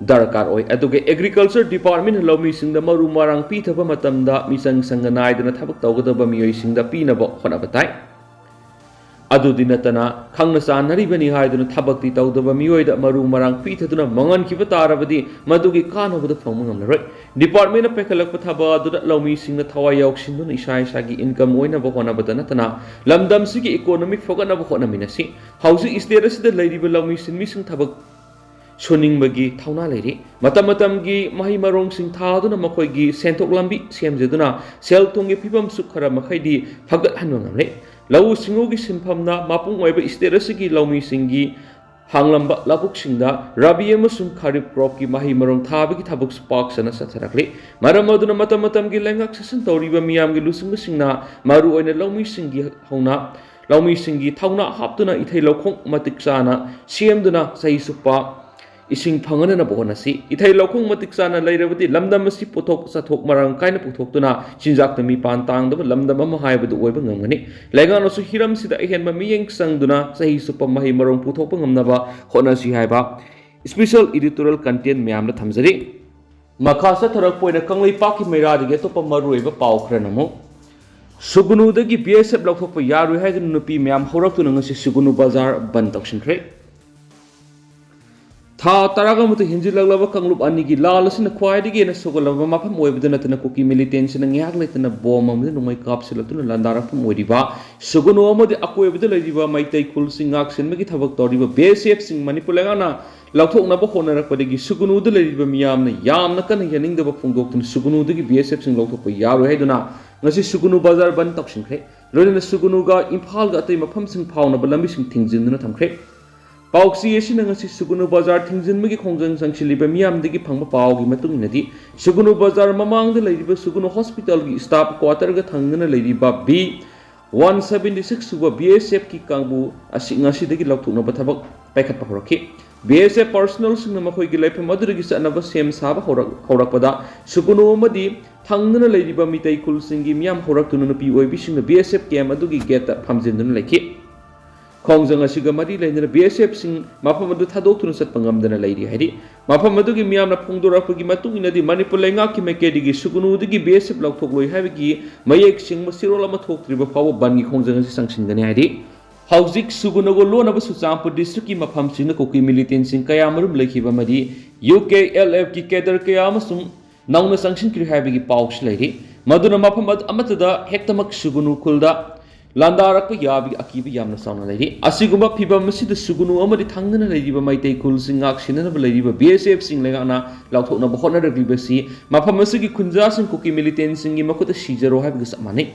ꯗꯔꯀꯥꯔ ꯑꯣꯏ꯫ ꯑꯗꯨꯒ ꯑꯦꯒ꯭ꯔꯤꯀꯜꯆꯔ ꯗꯤꯄꯥꯔꯠꯃꯦꯟꯅ ꯂꯧꯃꯤꯁꯤꯡꯗ ꯃꯔꯨ ꯃꯔꯥꯡ ꯄꯤꯊꯕ ꯃꯇꯝꯗ ꯃꯤꯆꯪ ꯁꯪꯒ ꯅꯥꯏꯗꯅ ꯊꯕꯛ ꯇꯧꯒꯗꯕ ꯃꯤꯑꯣꯏꯁꯤꯡꯗ ꯄꯤꯅꯕ ꯍꯣꯠꯅꯕ ꯇꯥꯏ꯫ ꯑꯗꯨꯗꯤ ꯅꯠꯇꯅ, ꯈꯪꯅ ꯆꯥꯟꯅꯔꯤꯕꯅꯤ ꯍꯥꯏꯗꯨꯅ ꯊꯕꯛꯇꯤ ꯇꯧꯗꯕ ꯃꯤꯑꯣꯏꯗ ꯃꯔꯨ ꯃꯔꯥꯡ ꯄꯤꯊꯗꯨꯅ ꯃꯥꯡꯍꯟꯈꯤꯕ ꯇꯥꯔꯕꯗꯤ, ꯃꯗꯨꯒꯤ ꯀꯥꯟꯅꯕꯗꯨ ꯐꯪꯕ ꯉꯝꯂꯔꯣꯏ꯫ ꯗꯤꯄꯥꯔꯠꯃꯦꯟꯅ ꯄꯥꯏꯈꯠꯂꯛꯄ ꯊꯕꯛ ꯑꯗꯨꯗ ꯂꯧꯃꯤꯁꯤꯡꯅ ꯊꯋꯥꯏ ꯌꯥꯎꯁꯤꯟꯗꯨꯅ ꯏꯁꯥ ꯏꯁꯥꯒꯤ ꯏꯟꯀꯝ ꯑꯣꯏꯅꯕ ꯍꯣꯠꯅꯕꯗ ꯅꯠꯇꯅ, ꯂꯝꯗꯝꯁꯤꯒꯤ ꯏꯀꯣꯅꯣꯃꯤ ꯐꯒꯠꯅꯕ ꯍꯣꯠꯅꯃꯤꯟꯅꯁꯤ꯫ ꯍꯧꯖꯤꯛ ꯁ꯭ꯇꯦꯠ ꯑꯁꯤꯗ ꯂꯩꯔꯤꯕ ꯂꯧꯃꯤ ꯁꯤꯟꯃꯤꯁꯤꯡ ꯊꯕꯛ ꯁꯨꯅꯤꯡꯕꯒꯤ ꯊꯧꯅꯥ ꯂꯩꯔꯤ꯫ ꯃꯇꯝ ꯃꯇꯝꯒꯤ ꯃꯍꯩ ꯃꯔꯣꯡꯁꯤꯡ ꯊꯥꯗꯨꯅ ꯃꯈꯣꯏꯒꯤ ꯁꯦꯟꯊꯣꯛ ꯂꯝꯕꯤ ꯁꯦꯝꯖꯗꯨꯅ ꯁꯦꯜ ꯊꯨꯝꯒꯤ ꯐꯤꯕꯝꯁꯨ ꯈꯔ ꯃꯈꯩꯗꯤ ꯐꯒꯠꯍꯟꯕ ꯉꯝꯂꯦ꯫ ꯂꯧꯎ ꯁꯤꯡꯎꯒꯤ ꯁꯤꯟꯐꯝꯅ ꯃꯄꯨꯡ ꯑꯣꯏꯕ ꯁ꯭ꯇꯦꯠ ꯑꯁꯤꯒꯤ ꯂꯧꯃꯤꯁꯤꯡꯒꯤ ꯍꯥꯡꯂꯝꯕ ꯂꯧꯕꯨꯛꯁꯤꯡꯗ ꯔꯕꯤ ꯑꯃꯁꯨꯡ ꯈꯔꯤꯞ ꯀ꯭ꯔꯣꯞꯀꯤ ꯃꯍꯩ ꯃꯔꯣꯡ ꯊꯥꯕꯒꯤ ꯊꯕꯛꯁꯨ ꯄꯥꯛ ꯁꯟꯅ ꯆꯠꯊꯔꯛꯂꯤ꯫ ꯃꯔꯝ ꯑꯗꯨꯅ ꯃꯇꯝ ꯃꯇꯝꯒꯤ ꯂꯩꯉꯥꯛ ꯁꯥꯁꯟ ꯇꯧꯔꯤꯕ ꯃꯤꯌꯥꯝꯒꯤ ꯂꯨꯆꯤꯡꯕꯁꯤꯡꯅ ꯃꯔꯨꯑꯣꯏꯅ ꯂꯧꯃꯤꯁꯤꯡꯒꯤ ꯍꯧꯅ ꯂꯧꯃꯤꯁꯤꯡꯒꯤ ꯊꯧꯅꯥ ꯍꯥꯞꯇꯨꯅ ꯏꯊꯩ ꯂꯧꯈꯣꯡ ꯃꯇꯤꯛ ꯆꯥꯅ ꯁꯦꯝꯗꯨꯅ ꯆꯍꯤ ꯆꯨꯞꯄ ꯏꯁꯤꯡ ꯐꯪꯍꯟꯅꯕ ꯍꯣꯠꯅꯁꯤ꯫ ꯏꯊꯩ ꯂꯧꯈꯣꯡ ꯃꯇꯤꯛ ꯆꯥꯅ ꯂꯩꯔꯕꯗꯤ ꯂꯝꯗꯝ ꯑꯁꯤ ꯄꯣꯠꯊꯣꯛ ꯆꯥꯊꯣꯛ ꯃꯔꯥꯡ ꯀꯥꯏꯅ ꯄꯨꯊꯣꯛꯇꯨꯅ ꯆꯤꯟꯖꯥꯛꯇ ꯃꯤꯄꯥꯟ ꯇꯥꯡꯗꯕ ꯂꯝꯗꯝ ꯑꯃ ꯍꯥꯏꯕꯗꯨ ꯑꯣꯏꯕ ꯉꯝꯒꯅꯤ꯫ ꯂꯩꯉꯥꯛꯅꯁꯨ ꯍꯤꯔꯝꯁꯤꯗ ꯑꯍꯦꯟꯕ ꯃꯤꯠꯌꯦꯡ ꯆꯪꯗꯨꯅ ꯆꯍꯤ ꯆꯨꯞꯄ ꯃꯍꯩ ꯃꯔꯣꯡ ꯄꯨꯊꯣꯛꯄ ꯉꯝꯅꯕ ꯍꯣꯠꯅꯁꯤ ꯍꯥꯏꯕ special editorial content ꯃꯌꯥꯝꯗ ꯊꯝꯖꯔꯤ꯫ ꯃꯈꯥ ꯆꯠꯊꯔꯛꯄ ꯑꯣꯏꯅ ꯀꯪꯂꯩꯄꯥꯛꯀꯤ ꯃꯩꯔꯥꯗꯒꯤ ꯑꯇꯣꯞꯄ ꯃꯔꯨꯑꯣꯏꯕ ꯄꯥꯎ ꯈꯔꯅ ꯑꯃꯨꯛ, ꯁꯨꯒꯨꯅꯨꯗꯒꯤ ꯕꯤ ꯑꯦꯁ ꯑꯦꯐ ꯂꯧꯊꯣꯛꯄ ꯌꯥꯔꯣꯏ ꯍꯥꯏꯗꯨꯅ ꯅꯨꯄꯤ ꯃꯌꯥꯝ ꯍꯧꯔꯛꯇꯨꯅ ꯉꯁꯤ ꯁꯨꯒꯨꯅꯨ ꯕꯖꯥꯔ ꯕꯟ ꯇꯧꯁꯤꯟꯈ꯭ꯔꯦ꯫ ꯊꯥ ꯇꯔꯥꯒ ꯃꯥꯊꯣꯏ ꯍꯦꯟꯖꯤꯜꯂꯛꯂꯕ ꯀꯥꯡꯂꯨꯞ ꯑꯅꯤꯒꯤ ꯂꯥꯜ ꯑꯁꯤꯅ ꯈ꯭ꯋꯥꯏꯗꯒꯤ ꯍꯦꯟꯅ ꯁꯧꯒꯠꯂꯕ ꯃꯐꯝ ꯑꯣꯏꯕꯗ ꯅꯠꯇꯅ ꯀꯨꯀꯤ ꯃꯤꯂꯤꯇꯦꯟꯁꯤꯅ ꯉꯥꯏꯍꯥꯛ ꯂꯩꯇꯅ ꯕꯣꯝ ꯑꯃꯗꯤ ꯅꯣꯡꯃꯩ ꯀꯥꯞꯁꯤꯜꯂꯛꯇꯨꯅ ꯂꯥꯟꯗꯥꯔꯛꯐꯝ ꯑꯣꯏꯔꯤꯕ ꯁꯨꯒꯨꯅꯨ ꯑꯃꯗꯤ ꯑꯀꯣꯏꯕꯗ ꯂꯩꯔꯤꯕ ꯃꯩꯇꯩ ꯈꯨꯜꯁꯤꯡ ꯉꯥꯛꯁꯦꯟꯕꯒꯤ ꯊꯕꯛ ꯇꯧꯔꯤꯕ ꯕꯤ ꯑꯦꯁ ꯑꯦꯐꯁꯤꯡ ꯃꯅꯤꯄꯨꯔ ꯂꯩꯉꯥꯛꯅ ꯂꯧꯊꯣꯛꯅꯕ ꯍꯣꯠꯅꯔꯛꯄꯗꯒꯤ ꯁꯨꯒꯨꯅꯨꯗ ꯂꯩꯔꯤꯕ ꯃꯤꯌꯥꯝꯅ ꯌꯥꯝꯅ ꯀꯟꯅ ꯌꯥꯅꯤꯡꯗꯕ ꯐꯣꯡꯗꯣꯛꯇꯨꯅ ꯁꯨꯒꯨꯅꯨꯗꯒꯤ ꯕꯤ ꯑꯦꯁ ꯑꯦꯐꯁꯤꯡ ꯂꯧꯊꯣꯛꯄ ꯌꯥꯔꯣꯏ ꯍꯥꯏꯗꯨꯅ ꯉꯁꯤ ꯁꯨꯒꯨꯅꯨ ꯕꯖꯥꯔ ꯕꯟ ꯇꯧꯁꯤꯟꯈ꯭ꯔꯦ꯫ ꯂꯣꯏꯅꯅ ꯁꯨꯒꯨꯅꯨꯒ ꯏꯝꯐꯥꯜꯒ ꯑꯇꯩ ꯃꯐꯝꯁꯤꯡ ꯐꯥꯎꯅꯕ ꯂꯝꯕꯤꯁꯤꯡ ꯊꯤꯡꯖꯤꯟꯗꯨꯅ ꯊꯝꯈ꯭ꯔꯦ꯫ ꯄꯥꯎꯆꯦ ꯑꯁꯤꯅ ꯉꯁꯤ ꯁꯨꯒꯨꯅꯨ ꯕꯖꯥꯔ ꯊꯤꯡꯖꯤꯟꯕꯒꯤ ꯈꯣꯡꯖꯪ ꯆꯪꯁꯤꯜꯂꯤꯕ ꯃꯤꯌꯥꯝꯗꯒꯤ ꯐꯪꯕ ꯄꯥꯎꯒꯤ ꯃꯇꯨꯡ ꯏꯟꯅꯗꯤ, ꯁꯨꯒꯨꯅꯨ ꯕꯖꯥꯔ ꯃꯃꯥꯡꯗ ꯂꯩꯔꯤꯕ ꯁꯨꯒꯨꯅꯨ ꯍꯣꯁꯄꯤꯇꯥꯜꯒꯤ ꯁ꯭ꯇꯥꯐ ꯀ꯭ꯋꯥꯇꯔꯒ ꯊꯪꯅꯅ ꯂꯩꯔꯤꯕ ꯕꯤ ꯋꯥꯟ ꯁꯕꯦꯟꯇꯤ ꯁꯤꯛꯁ ꯁꯨꯕ ꯕꯤ ꯑꯦꯁ ꯑꯦꯐꯀꯤ ꯀꯥꯡꯕꯨ ꯑꯁꯤ ꯉꯁꯤꯗꯒꯤ ꯂꯧꯊꯣꯛꯅꯕ ꯊꯕꯛ ꯄꯥꯏꯈꯠꯄ ꯍꯧꯔꯛꯈꯤ꯫ ꯕꯤ ꯑꯦꯁ ꯑꯦꯐ ꯄꯥꯔꯁꯣꯅꯦꯜꯁꯤꯡꯅ ꯃꯈꯣꯏꯒꯤ ꯂꯩꯐꯝ ꯑꯗꯨꯗꯒꯤ ꯆꯠꯅꯕ ꯁꯦꯝ ꯁꯥꯕ ꯍꯧꯔꯛ-, ꯍꯧꯔꯛꯄꯗ, ꯁꯨꯒꯨꯅꯨ ꯑꯃꯗꯤ ꯊꯪꯅꯅ ꯂꯩꯔꯤꯕ ꯃꯤꯇꯩ ꯈꯨꯜꯁꯤꯡꯒꯤ ꯃꯤꯌꯥꯝ ꯍꯧꯔꯛꯇꯨꯅ ꯅꯨꯄꯤ ꯑꯣꯏꯕꯤꯁꯤꯡꯅ ꯕꯤ ꯑꯦꯁ ꯑꯦꯐ ꯀꯦꯝꯞ ꯑꯗꯨꯒꯤ ꯒꯦꯠꯇ ꯐꯝꯖꯤꯟꯗꯨꯅ ꯂꯩꯈꯤ꯫ ꯈꯣꯡꯖꯪ ꯑꯁꯤꯒ ꯃꯔꯤ ꯂꯩꯅꯅ ꯕꯤ ꯑꯦꯁ ꯑꯦꯐꯁꯤꯡ ꯃꯐꯝ ꯑꯗꯨ ꯊꯥꯗꯣꯛꯇꯨꯅ ꯆꯠꯄ ꯉꯝꯗꯅ ꯂꯩꯔꯤ ꯍꯥꯏꯔꯤ꯫ ꯃꯐꯝ ꯑꯗꯨꯒꯤ ꯃꯤꯌꯥꯝꯅ ꯐꯣꯡꯗꯣꯔꯛꯄꯒꯤ ꯃꯇꯨꯡ ꯏꯟꯅꯗꯤ, ꯃꯅꯤꯄꯨꯔ ꯂꯩꯉꯥꯛꯀꯤ ꯃꯥꯏꯀꯩꯗꯒꯤ ꯁꯨꯒꯨꯅꯨꯗꯒꯤ ꯕꯤ ꯑꯦꯁ ꯑꯦꯐ ꯂꯧꯊꯣꯛꯂꯣꯏ ꯍꯥꯏꯕꯒꯤ ꯃꯌꯦꯛ ꯁꯦꯡꯕ ꯆꯦꯔꯣꯜ ꯑꯃ ꯊꯣꯛꯇ꯭ꯔꯤꯕ ꯐꯥꯎꯕ ꯕꯟꯒꯤ ꯈꯣꯡꯖꯪ ꯑꯁꯤ ꯆꯪꯁꯤꯟꯒꯅꯤ ꯍꯥꯏꯔꯤ꯫ ꯍꯧꯖꯤꯛ ꯁꯨꯒꯨꯅꯨꯒ ꯂꯣꯟꯅꯕ ꯆꯨꯔꯆꯥꯟꯄꯨꯔ ꯗꯤꯁꯇ꯭ꯔꯤꯛꯀꯤ ꯃꯐꯝꯁꯤꯡꯗ ꯀꯨꯀꯤ ꯃꯤꯂꯤꯇꯦꯟꯁꯤꯡ ꯀꯌꯥꯃꯔꯨꯝ ꯂꯩꯈꯤꯕ ꯑꯃꯗꯤ ꯌꯨ ꯀꯦ ꯑꯦꯜ ꯑꯦꯐꯀꯤ ꯀꯦꯗꯔ ꯀꯌꯥ ꯑꯃꯁꯨꯡ ꯅꯧꯅ ꯆꯪꯁꯤꯟꯈ꯭ꯔꯦ ꯍꯥꯏꯕꯒꯤ ꯄꯥꯎꯁꯨ ꯂꯩꯔꯤ꯫ ꯃꯗꯨꯅ ꯃꯐꯝ ꯑꯗꯨ ꯑꯃꯠꯇꯗ ꯍꯦꯛꯇꯃꯛ ꯁꯨꯒꯨꯅꯨ ꯈꯨꯜꯗ ꯂꯥꯟꯗꯥꯔꯛꯄ ꯌꯥꯕꯒꯤ ꯑꯀꯤꯕ ꯌꯥꯝꯅ ꯆꯥꯎꯅ ꯂꯩꯔꯤ꯫ ꯑꯁꯤꯒꯨꯝꯕ ꯐꯤꯚꯝ ꯑꯁꯤꯗ ꯁꯨꯒꯨꯅꯨ ꯑꯃꯗꯤ ꯊꯪꯅꯅ ꯂꯩꯔꯤꯕ ꯃꯩꯇꯩ ꯈꯨꯜꯁꯤꯡ ꯉꯥꯛ ꯁꯦꯟꯅꯅꯕ ꯂꯩꯔꯤꯕ ꯕꯤ ꯑꯦꯁ ꯑꯦꯐꯁꯤꯡ ꯂꯩꯉꯥꯛꯅ ꯂꯥꯎꯊꯣꯛꯅꯕ ꯍꯣꯠꯅꯔꯛꯂꯤꯕꯁꯤ ꯃꯐꯝ ꯑꯁꯤꯒꯤ ꯈꯨꯟꯖꯥꯁꯤꯡ ꯀꯨꯀꯤ ꯃꯤꯂꯤꯇꯦꯟꯁꯤꯡꯒꯤ ꯃꯈꯨꯠꯇ ꯁꯤꯖꯔꯣ ꯍꯥꯏꯕꯒ ꯆꯞ ꯃꯥꯟꯅꯩ꯫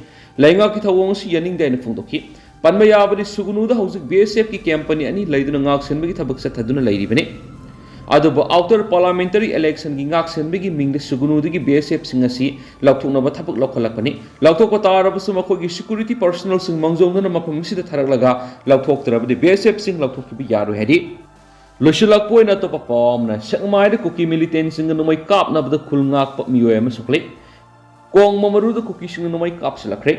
ꯂꯩꯉꯥꯛꯀꯤ ꯊꯧꯑꯣꯡ ꯑꯁꯤ ꯌꯥꯅꯤꯡꯗꯦ ꯍꯥꯏꯅ ꯐꯣꯡꯗꯣꯛꯈꯤ꯫ ꯄꯟꯕ ꯌꯥꯕꯗꯤ, ꯁꯨꯒꯨꯅꯨꯗ ꯍꯧꯖꯤꯛ ꯕꯤ ꯑꯦꯁ ꯑꯦꯐꯀꯤ ꯀꯦꯝꯞ ꯑꯅꯤ ꯑꯅꯤ ꯂꯩꯗꯨꯅ ꯉꯥꯛꯁꯦꯟꯕꯒꯤ ꯊꯕꯛ ꯆꯠꯊꯗꯨꯅ ꯂꯩꯔꯤꯕꯅꯤ꯫ ꯑꯗꯨꯕꯨ ꯑꯥꯎꯇꯔ ꯄꯥꯔꯂꯥꯃꯦꯟꯇꯔꯤ ꯏꯂꯦꯛꯁꯟꯒꯤ ꯉꯥꯛꯁꯦꯟꯕꯒꯤ ꯃꯤꯡꯗ ꯁꯨꯒꯨꯅꯨꯗꯒꯤ ꯕꯤ ꯑꯦꯁ ꯑꯦꯐꯁꯤꯡ ꯑꯁꯤ ꯂꯧꯊꯣꯛꯅꯕ ꯊꯕꯛ ꯂꯧꯈꯠꯂꯛꯄꯅꯤ꯫ ꯂꯧꯊꯣꯛꯄ ꯇꯥꯔꯕꯁꯨ ꯃꯈꯣꯏꯒꯤ ꯁꯦꯀ꯭ꯌꯨꯔꯤꯇꯤ ꯄꯥꯔꯁꯣꯅꯦꯜꯁꯤꯡ ꯃꯥꯡꯖꯧꯅꯅ ꯃꯐꯝ ꯑꯁꯤꯗ ꯊꯥꯔꯛꯂꯒ ꯂꯧꯊꯣꯛꯇ꯭ꯔꯕꯗꯤ ꯕꯤ ꯑꯦꯁ ꯑꯦꯐꯁꯤꯡ ꯂꯧꯊꯣꯛꯈꯤꯕ ꯌꯥꯔꯣꯏ ꯍꯥꯏꯔꯤ꯫ ꯂꯣꯏꯁꯤꯜꯂꯛꯄ ꯑꯣꯏꯅ ꯑꯇꯣꯞꯄ ꯄꯥꯎ ꯑꯃꯅ, ꯁꯦꯛꯃꯥꯏꯗ ꯀꯨꯀꯤ ꯃꯤꯂꯤꯇꯦꯟꯁꯤꯡꯅ ꯅꯣꯡꯃꯩ ꯀꯥꯞꯅꯕꯗ ꯈꯨꯜ ꯉꯥꯛꯄ ꯃꯤꯑꯣꯏ ꯑꯃ ꯁꯣꯛꯂꯦ꯫ ꯀꯣꯡꯕ ꯃꯔꯨꯗ ꯀꯨꯀꯤꯁꯤꯡꯅ ꯅꯣꯡꯃꯩ ꯀꯥꯞꯁꯤꯜꯂꯛꯈ꯭ꯔꯦ꯫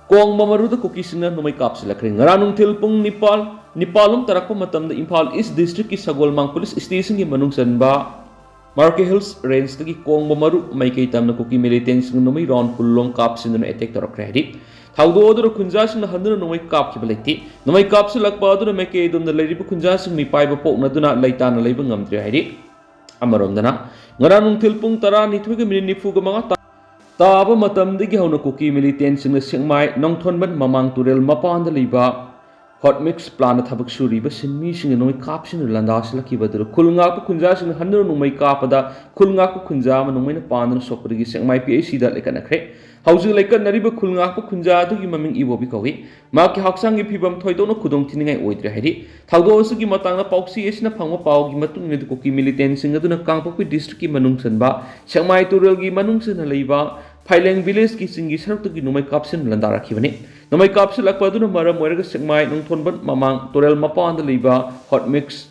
ꯀꯣꯡꯕ ꯃꯔꯨꯗ ꯀꯨꯀꯤꯁꯤꯡꯅ ꯅꯣꯡꯃꯩ ꯀꯥꯞꯁꯤꯜꯂꯛꯈ꯭ꯔꯦ꯫ ꯉꯔꯥꯡ ꯅꯨꯡꯊꯤꯜ ꯄꯨꯡ ꯅꯤꯄꯥꯜ, ꯅꯤꯄꯥꯜ ꯂꯣꯝ ꯇꯥꯔꯛꯄ ꯃꯇꯝꯗ ꯏꯝꯐꯥꯜ ꯏꯁ ꯗꯤꯁꯇ꯭ꯔꯤꯛꯀꯤ ꯁꯒꯣꯜꯃꯥꯡ ꯄꯨꯂꯤꯁ ꯁ꯭ꯇꯦꯁꯟꯒꯤ ꯃꯅꯨꯡ ꯆꯟꯕ ꯃꯥꯔꯀꯦ ꯍꯤꯜꯁ ꯔꯦꯟꯖꯇꯒꯤ ꯀꯣꯡꯕ ꯃꯔꯨ ꯃꯥꯏꯀꯩ ꯇꯝꯅ ꯀꯨꯀꯤ ꯃꯤꯂꯤꯇꯦꯟꯁꯤꯡꯅ ꯅꯣꯡꯃꯩ ꯔꯥꯎꯟ ꯀꯨꯟ ꯂꯣꯝ ꯀꯥꯞꯁꯤꯟꯗꯨꯅ ꯑꯦꯇꯦꯛ ꯇꯧꯔꯛꯈ꯭ꯔꯦ ꯍꯥꯏꯔꯤ꯫ ꯊꯧꯗꯣꯛ ꯑꯗꯨꯗ ꯈꯨꯟꯖꯥꯁꯤꯡꯅ ꯍꯟꯗꯨꯅ ꯅꯣꯡꯃꯩ ꯀꯥꯞꯈꯤꯕ ꯂꯩꯇꯦ꯫ ꯅꯣꯡꯃꯩ ꯀꯥꯞꯁꯤꯜꯂꯛꯄ ꯑꯗꯨꯅ ꯃꯥꯏꯀꯩ ꯑꯗꯣꯝꯗ ꯂꯩꯔꯤꯕ ꯈꯨꯟꯖꯥꯁꯤꯡ ꯃꯤꯄꯥꯏꯕ ꯄꯣꯛꯅꯗꯨꯅ ꯂꯩꯇꯥꯅ ꯂꯩꯕ ꯉꯝꯗ꯭ꯔꯦ ꯍꯥꯏꯔꯤ꯫ ꯑꯃꯔꯣꯝꯗꯅ, ꯉꯔꯥꯡ ꯅꯨꯡꯊꯤꯜ ꯄꯨꯡ ꯇꯔꯥꯅꯤꯊꯣꯏꯒ ꯃꯤꯅꯤꯠ ꯅꯤꯐꯨꯒ ꯃꯉꯥ ꯇꯥ-, ꯇꯥꯕ ꯃꯇꯝꯗꯒꯤ ꯍꯧꯅ ꯀꯨꯀꯤ ꯃꯤꯂꯤꯇꯦꯟꯁꯤꯡꯅ ꯁꯦꯛꯃꯥꯏ ꯅꯣꯡꯊꯣꯟꯕꯟ ꯃꯃꯥꯡ ꯇꯨꯔꯦꯜ ꯃꯄꯥꯟꯗ ꯂꯩꯕ ꯍꯣꯠ ꯃꯤꯛꯁ ꯄ꯭ꯂꯥꯟꯗ ꯊꯕꯛ ꯁꯨꯔꯤꯕ ꯁꯤꯟꯃꯤꯁꯤꯡꯅ ꯅꯣꯡꯃꯩ ꯀꯥꯞꯁꯤꯟꯗꯨꯅ ꯂꯥꯟꯗꯥꯁꯤꯜꯂꯛꯈꯤꯕ ꯑꯗꯨꯗ ꯈꯨꯜ ꯉꯥꯛꯄ ꯈꯨꯟꯖꯥꯁꯤꯡꯅ ꯍꯟꯗꯨꯅ ꯅꯣꯡꯃꯩ ꯀꯥꯞꯄꯗ ꯈꯨꯜ ꯉꯥꯛꯄ ꯈꯨꯟꯖꯥ ꯑꯃ ꯅꯣꯡꯃꯩꯅ ꯄꯥꯟꯗꯨꯅ ꯁꯣꯛꯄꯗꯒꯤ ꯁꯦꯛꯃꯥꯏ ꯄꯤ ꯑꯩꯆ ꯁꯤꯗ ꯂꯩꯈꯠꯅꯈ꯭ꯔꯦ꯫ ꯍꯧꯖꯤꯛ ꯂꯩꯈꯠꯅꯔꯤꯕ ꯈꯨꯜ ꯉꯥꯛꯄ ꯈꯨꯟꯖꯥ ꯑꯗꯨꯒꯤ ꯃꯃꯤꯡ ꯏꯕꯣꯕꯤ ꯀꯧꯏ꯫ ꯃꯍꯥꯛꯀꯤ ꯍꯛꯆꯥꯡꯒꯤ ꯐꯤꯕꯝ ꯊꯣꯏꯗꯣꯛꯅ ꯈꯨꯗꯣꯡ ꯊꯤꯅꯤꯡꯉꯥꯏ ꯑꯣꯏꯗ꯭ꯔꯦ ꯍꯥꯏꯔꯤ꯫ ꯊꯧꯗꯣꯛ ꯑꯁꯤꯒꯤ ꯃꯇꯥꯡꯗ ꯄꯥꯎꯆꯦ ꯑꯁꯤꯅ ꯐꯪꯕ ꯄꯥꯎꯒꯤ ꯃꯇꯨꯡ ꯏꯟꯅ ꯀꯨꯀꯤ ꯃꯤꯂꯤꯇꯦꯟꯁꯤꯡ ꯑꯗꯨꯅ ꯀꯥꯡꯄꯣꯛꯄꯤ ꯗꯤꯁꯇ꯭ꯔꯤꯛꯀꯤ ꯃꯅꯨꯡ ꯆꯟꯕ ꯁꯦꯛꯃꯥꯏ ꯇꯨꯔꯦꯜꯒꯤ ꯃꯅꯨꯡ ꯆꯟꯅ ꯂꯩꯕ ꯐꯥꯏꯂꯦꯡ ꯚꯤꯂꯦꯖꯀꯤ ꯆꯤꯡꯒꯤ ꯁꯔꯨꯛꯇꯒꯤ ꯅꯣꯡꯃꯩ ꯀꯥꯞꯁꯤꯟ ꯂꯥꯟꯗꯥꯔꯛꯈꯤꯕꯅꯤ꯫ ꯅꯣꯡꯃꯩ ꯀꯥꯞꯁꯤꯜꯂꯛꯄ ꯑꯗꯨꯅ ꯃꯔꯝ ꯑꯣꯏꯔꯒ ꯁꯦꯛꯃꯥꯏ ꯅꯣꯡꯊꯣꯟꯕꯟ ꯃꯃꯥꯡ ꯇꯨꯔꯦꯜ ꯃꯄꯥꯟꯗ ꯂꯩꯕ ꯍꯣꯠ ꯃꯤꯛꯁ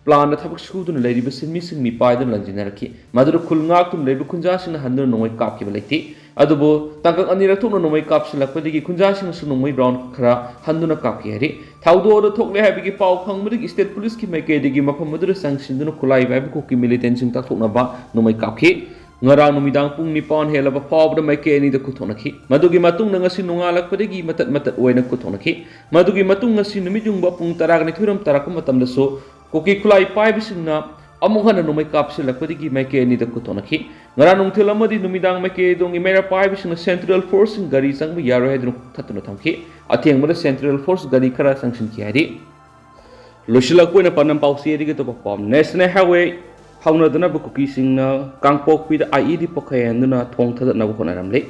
ꯄ꯭ꯂꯥꯟꯗ ꯊꯕꯛ ꯁꯨꯗꯨꯅ ꯂꯩꯔꯤꯕ ꯁꯤꯟꯃꯤꯁꯤꯡ ꯃꯤꯄꯥꯏꯗꯨꯅ ꯂꯥꯟꯖꯤꯟꯅꯔꯛꯈꯤ꯫ ꯃꯗꯨꯗ ꯈꯨꯜ ꯉꯥꯛꯇꯨꯅ ꯂꯩꯔꯤꯕ ꯈꯨꯟꯖꯥꯁꯤꯡꯅ ꯍꯟꯗꯨꯅ ꯅꯣꯡꯃꯩ ꯀꯥꯞꯈꯤꯕ ꯂꯩꯇꯦ꯫ ꯑꯗꯨꯕꯨ ꯇꯥꯡꯀꯛ ꯑꯅꯤꯔꯛ ꯊꯣꯛꯅ ꯅꯣꯡꯃꯩ ꯀꯥꯞꯁꯤꯜꯂꯛꯄꯗꯒꯤ ꯈꯨꯟꯖꯥꯁꯤꯡꯅꯁꯨ ꯅꯣꯡꯃꯩ ꯔꯥꯎꯟ ꯈꯔ ꯍꯟꯗꯨꯅ ꯀꯥꯞꯈꯤ ꯍꯥꯏꯔꯤ꯫ ꯊꯧꯗꯣꯛ ꯑꯗꯨ ꯊꯣꯛꯂꯦ ꯍꯥꯏꯕꯒꯤ ꯄꯥꯎ ꯐꯪꯕꯗꯒꯤ ꯁ꯭ꯇꯦꯠ ꯄꯨꯂꯤꯁꯀꯤ ꯃꯥꯏꯀꯩꯗꯒꯤ ꯃꯐꯝ ꯑꯗꯨꯗ ꯆꯪꯁꯤꯟꯗꯨꯅ ꯈꯨꯠꯂꯥꯏ ꯄꯥꯏꯕ ꯀꯨꯀꯤ ꯃꯤꯂꯤꯇꯦꯟꯁꯤꯡ ꯇꯥꯛꯊꯣꯛꯅꯕ ꯅꯣꯡꯃꯩ ꯀꯥꯞꯈꯤ꯫ ꯉꯔꯥꯡ ꯅꯨꯃꯤꯗꯥꯡ ꯄꯨꯡ ꯅꯤꯄꯥꯟ ꯍꯦꯜꯂꯕ ꯐꯥꯎꯕꯗ ꯃꯥꯏꯀꯩ ꯑꯅꯤꯗ ꯈꯨꯠ ꯊꯣꯛꯅꯈꯤ꯫ ꯃꯗꯨꯒꯤ ꯃꯇꯨꯡꯗ ꯉꯁꯤ ꯅꯣꯡꯉꯥꯜꯂꯛꯄꯗꯒꯤ ꯃꯇꯠ ꯃꯇꯠ ꯑꯣꯏꯅ ꯈꯨꯠ ꯊꯣꯛꯅꯈꯤ꯫ ꯃꯗꯨꯒꯤ ꯃꯇꯨꯡ ꯉꯁꯤ ꯅꯨꯃꯤꯠ ꯌꯨꯡꯕ ꯄꯨꯡ ꯇꯔꯥꯒ ꯅꯤꯊꯣꯏꯔꯣꯝ ꯇꯥꯔꯛꯄ ꯃꯇꯝꯗꯁꯨ ꯀꯨꯀꯤ ꯈꯨꯠꯂꯥꯏ ꯄꯥꯏꯕꯁꯤꯡꯅ ꯑꯃꯨꯛ ꯍꯟꯅ ꯅꯣꯡꯃꯩ ꯀꯥꯞꯁꯤꯜꯂꯛꯄꯗꯒꯤ ꯃꯥꯏꯀꯩ ꯑꯅꯤꯗ ꯈꯨꯠ ꯊꯣꯛꯅꯈꯤ꯫ ꯉꯔꯥꯡ ꯅꯨꯡꯊꯤꯜ ꯑꯃꯗꯤ ꯅꯨꯃꯤꯗꯥꯡ ꯃꯥꯏꯀꯩ ꯑꯗꯣꯝꯒꯤ ꯃꯩꯔꯥ ꯄꯥꯏꯕꯁꯤꯡꯅ ꯁꯦꯟꯇ꯭ꯔꯦꯜ ꯐꯣꯔꯁꯁꯤꯡ ꯒꯥꯔꯤ ꯆꯪꯕ ꯌꯥꯔꯣꯏ ꯍꯥꯏꯗꯨꯅ ꯀꯛꯊꯠꯇꯨꯅ ꯊꯝꯈꯤ꯫ ꯑꯊꯦꯡꯕꯗ ꯁꯦꯟꯇ꯭ꯔꯦꯜ ꯐꯣꯔꯁ ꯒꯥꯔꯤ ꯈꯔ ꯆꯪꯁꯤꯟꯈꯤ ꯍꯥꯏꯔꯤ꯫ ꯂꯣꯏꯁꯤꯜꯂꯛꯄ ꯑꯣꯏꯅ ꯄꯥꯟꯗꯝ ꯄꯥꯎꯆꯦ ꯑꯗꯨꯒꯤ ꯑꯇꯣꯞꯄ ꯄꯥꯎ꯫ ꯅꯦꯁꯅꯦꯜ ꯍꯥꯏꯋꯦ ꯐꯥꯎꯅꯗꯅꯕ ꯀꯨꯀꯤꯁꯤꯡꯅ ꯀꯥꯡꯄꯣꯛꯄꯤꯗ ꯑꯥꯏ ꯏ ꯗꯤ ꯄꯣꯈꯥꯏꯍꯟꯗꯨꯅ ꯊꯣꯡ ꯊꯥꯗꯠꯅꯕ ꯍꯣꯠꯅꯔꯝꯂꯤ꯫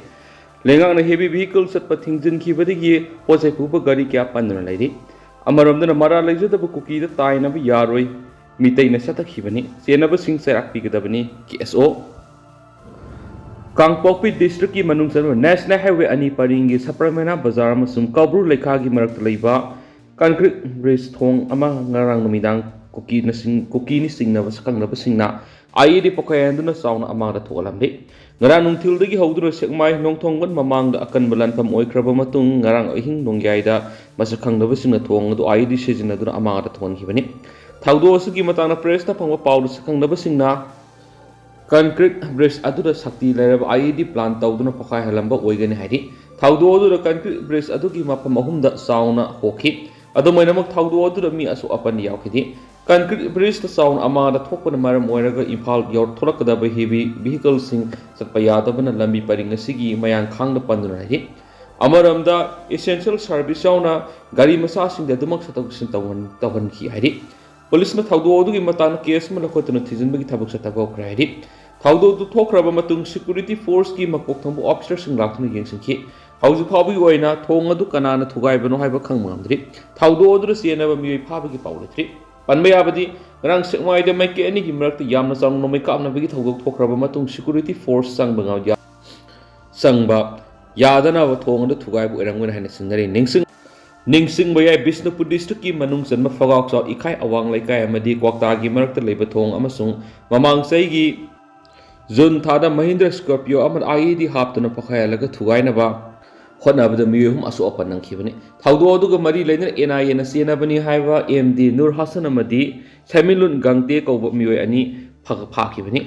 ꯂꯩꯉꯥꯛꯅ ꯍꯦꯚꯤ ꯚꯤꯍꯤꯀꯜ ꯆꯠꯄ ꯊꯤꯡꯖꯤꯟꯈꯤꯕꯗꯒꯤ ꯄꯣꯠ ꯆꯩ ꯄꯨꯕ ꯒꯥꯔꯤ ꯀꯌꯥ ꯄꯟꯗꯨꯅ ꯂꯩꯔꯤ꯫ ꯑꯃꯔꯣꯝꯗꯅ ꯃꯔꯥꯜ ꯂꯩꯖꯗꯕ ꯀꯨꯀꯤꯗ ꯇꯥꯏꯅꯕ ꯌꯥꯔꯣꯏ, ꯃꯤꯇꯩꯅ ꯆꯠꯊꯈꯤꯕꯅꯤ, ꯆꯦꯟꯅꯕꯁꯤꯡ ꯆꯩꯔꯥꯛ ꯄꯤꯒꯗꯕꯅꯤ, ꯀꯦ ꯑꯦꯁ ꯑꯣ꯫ ꯀꯥꯡꯄꯣꯛꯄꯤ ꯗꯤꯁꯇ꯭ꯔꯤꯛꯀꯤ ꯃꯅꯨꯡ ꯆꯟꯕ ꯅꯦꯁꯅꯦꯜ ꯍꯥꯏꯋꯦ ꯑꯅꯤ ꯄꯔꯤꯡꯒꯤ ꯁꯄ꯭ꯔꯃꯦꯅꯥ ꯕꯖꯥꯔ ꯑꯃꯁꯨꯡ ꯀꯧꯕ꯭ꯔꯨ ꯂꯩꯈꯥꯒꯤ ꯃꯔꯛꯇ ꯂꯩꯕ ꯀꯟꯀ꯭ꯔꯤꯠ ꯕ꯭ꯔꯤꯖ ꯊꯣꯡ ꯑꯃ ꯉꯔꯥꯡ ꯅꯨꯃꯤꯗꯥꯡ ꯀꯨꯀꯤꯅꯆꯤꯡ-, ꯀꯨꯀꯤꯅꯤ ꯆꯤꯡꯅꯕ ꯁꯛꯈꯪꯅꯕꯁꯤꯡꯅ ꯑꯥꯏ ꯏ ꯗꯤ ꯄꯣꯈꯥꯏꯍꯟꯗꯨꯅ ꯆꯥꯎꯅ ꯑꯃꯥꯡꯗ ꯊꯣꯛꯍꯜꯂꯝꯂꯤ꯫ ꯉꯔꯥꯡ ꯅꯨꯡꯊꯤꯜꯗꯒꯤ ꯍꯧꯗꯨꯅ ꯁꯦꯛꯃꯥꯏ ꯅꯣꯡꯊꯣꯡꯕꯟ ꯃꯃꯥꯡꯗ ꯑꯀꯟꯕ ꯂꯥꯟꯐꯝ ꯑꯣꯏꯈ꯭ꯔꯕ ꯃꯇꯨꯡ ꯉꯔꯥꯡ ꯑꯍꯤꯡ ꯅꯣꯡꯌꯥꯏꯗ ꯃꯁꯛ ꯈꯪꯗꯕꯁꯤꯡꯅ ꯊꯣꯡ ꯑꯗꯨ ꯑꯥꯏ ꯏ ꯗꯤ ꯁꯤꯖꯤꯟꯅꯗꯨꯅ ꯑꯃꯥꯡꯗ ꯊꯣꯛꯍꯟꯈꯤꯕꯅꯤ꯫ ꯊꯧꯗꯣꯛ ꯑꯁꯤꯒꯤ ꯃꯇꯥꯡꯗ ꯄ꯭ꯔꯦꯁꯇ ꯐꯪꯕ ꯄꯥꯎꯗ ꯁꯛꯈꯪꯗꯕꯁꯤꯡꯅ ꯀꯟꯀ꯭ꯔꯤꯠ ꯕ꯭ꯔꯤꯖ ꯑꯗꯨꯗ ꯁꯛꯇꯤ ꯂꯩꯔꯕ ꯑꯥꯏ ꯏ ꯗꯤ ꯄ꯭ꯂꯥꯟ ꯇꯧꯗꯨꯅ ꯄꯣꯈꯥꯏꯍꯜꯂꯝꯕ ꯑꯣꯏꯒꯅꯤ ꯍꯥꯏꯔꯤ꯫ ꯊꯧꯗꯣꯛ ꯑꯗꯨꯗ ꯀꯟꯀ꯭ꯔꯤꯠ ꯕ꯭ꯔꯤꯖ ꯑꯗꯨꯒꯤ ꯃꯐꯝ ꯑꯍꯨꯝꯗ ꯆꯥꯎꯅ ꯍꯣꯈꯤ꯫ ꯑꯗꯨꯃꯥꯏꯅꯃꯛ ꯊꯧꯗꯣꯛ ꯑꯗꯨꯗ ꯃꯤ ꯑꯁꯣꯛ ꯑꯄꯟ ꯌꯥꯎꯈꯤꯗꯦ꯫ ꯀꯟꯀ꯭ꯔꯤꯠ ꯕ꯭ꯔꯤꯖꯇ ꯆꯥꯎꯅ ꯑꯃꯥꯡꯗ ꯊꯣꯛꯄꯅ ꯃꯔꯝ ꯑꯣꯏꯔꯒ ꯏꯝꯐꯥꯜ ꯌꯧ-, ꯊꯣꯛꯂꯛꯀꯗꯕ ꯍꯦꯚꯤ ꯚꯤꯍꯤꯀꯜꯁꯤꯡ ꯆꯠꯄ ꯌꯥꯗꯕꯅ ꯂꯝꯕꯤ ꯄꯔꯤꯡ ꯑꯁꯤꯒꯤ ꯃꯌꯥꯡ ꯈꯥꯡꯗ ꯄꯟꯗꯨꯅ ꯂꯩꯔꯤ꯫ ꯑꯃꯔꯣꯝꯗ essential service ꯌꯥꯎꯅ ꯒꯥꯔꯤ ꯃꯆꯥꯁꯤꯡꯗ ꯑꯗꯨꯃꯛ ꯆꯠꯊꯣꯛ ꯆꯠꯁꯤꯟ ꯇꯧꯍꯟ-, ꯇꯧꯍꯟꯈꯤ ꯍꯥꯏꯔꯤ꯫ ꯄꯨꯂꯤꯁꯅ ꯊꯧꯗꯣꯛ ꯑꯗꯨꯒꯤ ꯃꯇꯥꯡꯗ ꯀꯦꯁ ꯑꯃ ꯂꯧꯈꯠꯇꯨꯅ ꯊꯤꯖꯤꯟꯕꯒꯤ ꯊꯕꯛ ꯆꯠꯊꯕ ꯍꯧꯈ꯭ꯔꯦ ꯍꯥꯏꯔꯤ꯫ ꯊꯧꯗꯣꯛ ꯑꯗꯨ ꯊꯣꯛꯈ꯭ꯔꯕ ꯃꯇꯨꯡ security forceꯀꯤ ꯃꯀꯣꯛ ꯊꯣꯡꯕ officerꯁꯤꯡ ꯂꯥꯛꯇꯨꯅ ꯌꯦꯡꯁꯤꯟꯈꯤ꯫ ꯍꯧꯖꯤꯛ ꯐꯥꯎꯕꯒꯤ ꯑꯣꯏꯅ ꯊꯣꯡ ꯑꯗꯨ ꯀꯅꯥꯅ ꯊꯨꯒꯥꯏꯕꯅꯣ ꯍꯥꯏꯕ ꯈꯪꯕ ꯉꯝꯗ꯭ꯔꯤ꯫ ꯊꯧꯗꯣꯛ ꯑꯗꯨꯗ ꯆꯦꯟꯅꯕ ꯃꯤꯑꯣꯏ ꯐꯥꯕꯒꯤ ꯄꯥꯎ ꯂꯩꯇ꯭ꯔꯤ꯫ ꯄꯟꯕ ꯌꯥꯕꯗꯤ, ꯉꯔꯥꯡ ꯁꯦꯛꯃꯥꯏꯗ ꯃꯥꯏꯀꯩ ꯑꯅꯤꯒꯤ ꯃꯔꯛꯇ ꯌꯥꯝꯅ ꯆꯥꯎꯅ ꯅꯣꯡꯃꯩ ꯀꯥꯞꯅꯕꯒꯤ ꯊꯧꯗꯣꯛ ꯊꯣꯛꯈ꯭ꯔꯕ ꯃꯇꯨꯡ security force ꯆꯪꯕ ꯉꯝ-, ꯆꯪꯕ ꯌꯥꯗꯅꯕ ꯊꯣꯡ ꯑꯗꯨ ꯊꯨꯒꯥꯏꯕ ꯑꯣꯏꯔꯝꯒꯅꯤ ꯍꯥꯏꯅ ꯆꯤꯡꯅꯔꯤ꯫ ꯅꯤꯡꯁꯤꯡ-, ꯅꯤꯡꯁꯤꯡꯕ ꯌꯥꯏ, ꯕꯤꯁꯅꯨꯄꯨꯔ districtꯀꯤ ꯃꯅꯨꯡ ꯆꯟꯕ ꯐꯒꯥꯎꯆꯥꯎ ꯏꯈꯥꯏ ꯑꯋꯥꯡ ꯂꯩꯀꯥꯏ ꯑꯃꯗꯤ ꯀ꯭ꯋꯥꯛꯇꯥꯒꯤ ꯃꯔꯛꯇ ꯂꯩꯕ ꯊꯣꯡ ꯑꯃꯁꯨꯡ ꯃꯃꯥꯡ ꯆꯍꯤꯒꯤ ꯖꯨꯟ ꯊꯥꯗ ꯃꯍꯤꯟꯗ꯭ꯔ Scorpio ꯑꯃ IED ꯍꯥꯞꯇꯨꯅ ꯄꯣꯈꯥꯏꯍꯜꯂꯒ ꯊꯨꯒꯥꯏꯅꯕ ꯍꯣꯠꯅꯕꯗ ꯃꯤꯑꯣꯏ ꯑꯍꯨꯝ ꯑꯁꯣꯛ ꯑꯄꯟ ꯅꯪꯈꯤꯕꯅꯤ꯫ ꯊꯧꯗꯣꯛ ꯑꯗꯨꯒ ꯃꯔꯤ ꯂꯩꯅꯅ NIAꯅ ꯆꯦꯟꯅꯕꯅꯤ ꯍꯥꯏꯕ MD ꯅꯨꯔ ꯍꯥꯁꯟ ꯑꯃꯗꯤ ꯁꯦꯃꯤꯂꯨꯟ ꯒꯪꯇꯦ ꯀꯧꯕ ꯃꯤꯑꯣꯏ ꯑꯅꯤ ꯐꯥ-, ꯐꯥꯈꯤꯕꯅꯤ꯫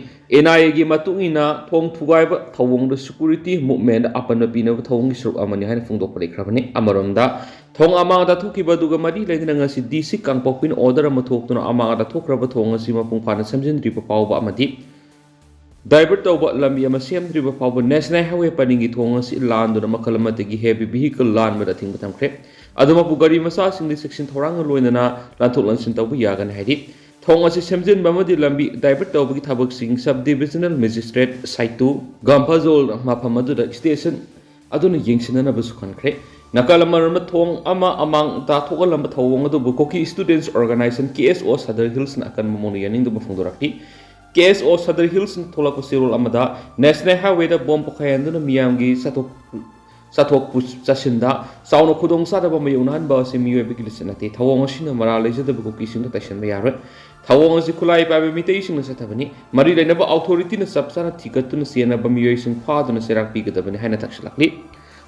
NIAꯒꯤ ꯃꯇꯨꯡ ꯏꯟꯅ ꯊꯣꯡ ꯊꯨꯒꯥꯏꯕ ꯊꯧꯑꯣꯡꯗ security movementꯗ ꯑꯄꯟꯕ ꯄꯤꯅꯕ ꯊꯧꯑꯣꯡꯒꯤ ꯁꯔꯨꯛ ꯑꯃꯅꯤ ꯍꯥꯏꯅ ꯐꯣꯡꯗꯣꯛꯄ ꯂꯩꯈ꯭ꯔꯕꯅꯤ꯫ ꯑꯃꯔꯣꯝꯗ, ꯊꯣꯡ ꯑꯃꯥꯡꯗ ꯊꯣꯛꯈꯤꯕ ꯑꯗꯨꯒ ꯃꯔꯤ ꯂꯩꯅꯅ ꯉꯁꯤ DC ꯀꯥꯡꯄꯣꯛꯄꯤꯅ order ꯑꯃ ꯊꯣꯛꯇꯨꯅ ꯑꯃꯥꯡꯗ ꯊꯣꯛꯈ꯭ꯔꯕ ꯊꯣꯡ ꯑꯁꯤ ꯃꯄꯨꯡ ꯐꯥꯅ ꯁꯦꯝꯖꯤꯟꯗ꯭ꯔꯤꯕ ꯐꯥꯎꯕ ꯑꯃꯗꯤ divert ꯇꯧꯕ ꯂꯝꯕꯤ ꯑꯃ ꯁꯦꯝꯗ꯭ꯔꯤꯕ ꯐꯥꯎꯕ National Highway ꯄꯔꯤꯡꯒꯤ ꯊꯣꯡ ꯑꯁꯤ ꯂꯥꯟꯗꯨꯅ ꯃꯈꯜ ꯑꯃꯠꯇꯒꯤ heavy vehicle ꯂꯥꯟꯕꯗ ꯑꯊꯤꯡꯕ ꯊꯝꯈ꯭ꯔꯦ꯫ ꯑꯗꯨꯃꯛꯄꯨ ꯒꯥꯔꯤ ꯃꯆꯥꯁꯤꯡꯗꯤ ꯆꯦꯛꯁꯤꯟ ꯊꯧꯔꯥꯡꯒ ꯂꯣꯏꯅꯅ ꯂꯥꯟꯊꯣꯛ ꯂꯥꯟꯁꯤꯟ ꯇꯧꯕ ꯌꯥꯒꯅꯤ ꯍꯥꯏꯔꯤ꯫ ꯊꯣꯡ ꯑꯁꯤ ꯁꯦꯝꯖꯤꯟꯕ ꯑꯃꯗꯤ ꯂꯝꯕꯤ divert ꯇꯧꯕꯒꯤ ꯊꯕꯛꯁꯤꯡ Sub Divisional Magistrate ꯁꯥꯏꯇꯨ ꯒꯝꯐꯥꯖꯣꯜ ꯃꯐꯝ ꯑꯗꯨꯗ station ꯑꯗꯨꯅ ꯌꯦꯡꯁꯤꯟꯅꯅꯕꯁꯨ ꯈꯟꯈ꯭ꯔꯦ꯫ ꯅꯥꯀꯜ ꯑꯃꯔꯣꯝꯗ, ꯊꯣꯡ ꯑꯃ ꯑꯃꯥꯡ ꯇꯥꯊꯣꯛꯍꯜꯂꯝꯕ ꯊꯧꯑꯣꯡ ꯑꯗꯨꯕꯨ ꯀꯨꯀꯤ Students Organisation, KSO, ꯁꯗꯔ ꯍꯤꯜꯁꯅ ꯑꯀꯟꯕ ꯃꯑꯣꯡꯗ ꯌꯥꯅꯤꯡꯗꯕ ꯐꯣꯡꯗꯣꯔꯛꯈꯤ꯫ KSO ꯁꯗꯔ ꯍꯤꯜꯁꯅ ꯊꯣꯛꯂꯛꯄ ꯆꯦꯔꯣꯜ ꯑꯃꯗ, National Highwayꯗ ꯕꯣꯝ ꯄꯣꯈꯥꯏꯍꯟꯗꯨꯅ ꯃꯤꯌꯥꯝꯒꯤ ꯆꯠꯊꯣꯛ, ꯆꯠꯊꯣꯛ ꯆꯠꯁꯤꯟꯗ ꯆꯥꯎꯅ ꯈꯨꯗꯣꯡꯆꯥꯗꯕ ꯃꯥꯌꯣꯛꯅꯍꯟꯕ ꯑꯁꯤ ꯃꯤꯑꯣꯏꯕꯒꯤ ꯂꯤꯆꯠ ꯅꯠꯇꯦ꯫ ꯊꯧꯑꯣꯡ ꯑꯁꯤꯅ ꯃꯔꯥꯜ ꯂꯩꯖꯗꯕ ꯀꯨꯀꯤꯁꯤꯡꯗ ꯇꯥꯏꯁꯟꯕ ꯌꯥꯔꯣꯏ꯫ ꯊꯧꯑꯣꯡ ꯑꯁꯤ ꯈꯨꯠꯂꯥꯏ ꯄꯥꯏꯕ ꯃꯤꯇꯩꯁꯤꯡꯅ ꯆꯠꯊꯕꯅꯤ꯫ ꯃꯔꯤ ꯂꯩꯅꯕ authorityꯅ ꯆꯞ ꯆꯥꯅ ꯊꯤꯒꯠꯇꯨꯅ ꯆꯦꯟꯅꯕ ꯃꯤꯑꯣꯏꯁꯤꯡ ꯐꯥꯗꯨꯅ ꯆꯩꯔꯥꯛ ꯄꯤꯒꯗꯕꯅꯤ ꯍꯥꯏꯅ ꯇꯛꯁꯤꯜꯂꯛꯂꯤ꯫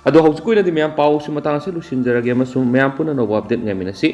ꯑꯗꯣ ꯍꯧꯖꯤꯛꯀꯤ ꯑꯣꯏꯅꯗꯤ ꯃꯌꯥꯝ ꯄꯥꯎꯁꯤ ꯃꯇꯥꯡ ꯑꯁꯤ ꯂꯣꯏꯁꯤꯟꯖꯔꯒꯦ ꯑꯃꯁꯨꯡ ꯃꯌꯥꯝ ꯄꯨꯟꯅ ꯑꯅꯧꯕ update ꯉꯥꯏꯃꯤꯟꯅꯁꯤ꯫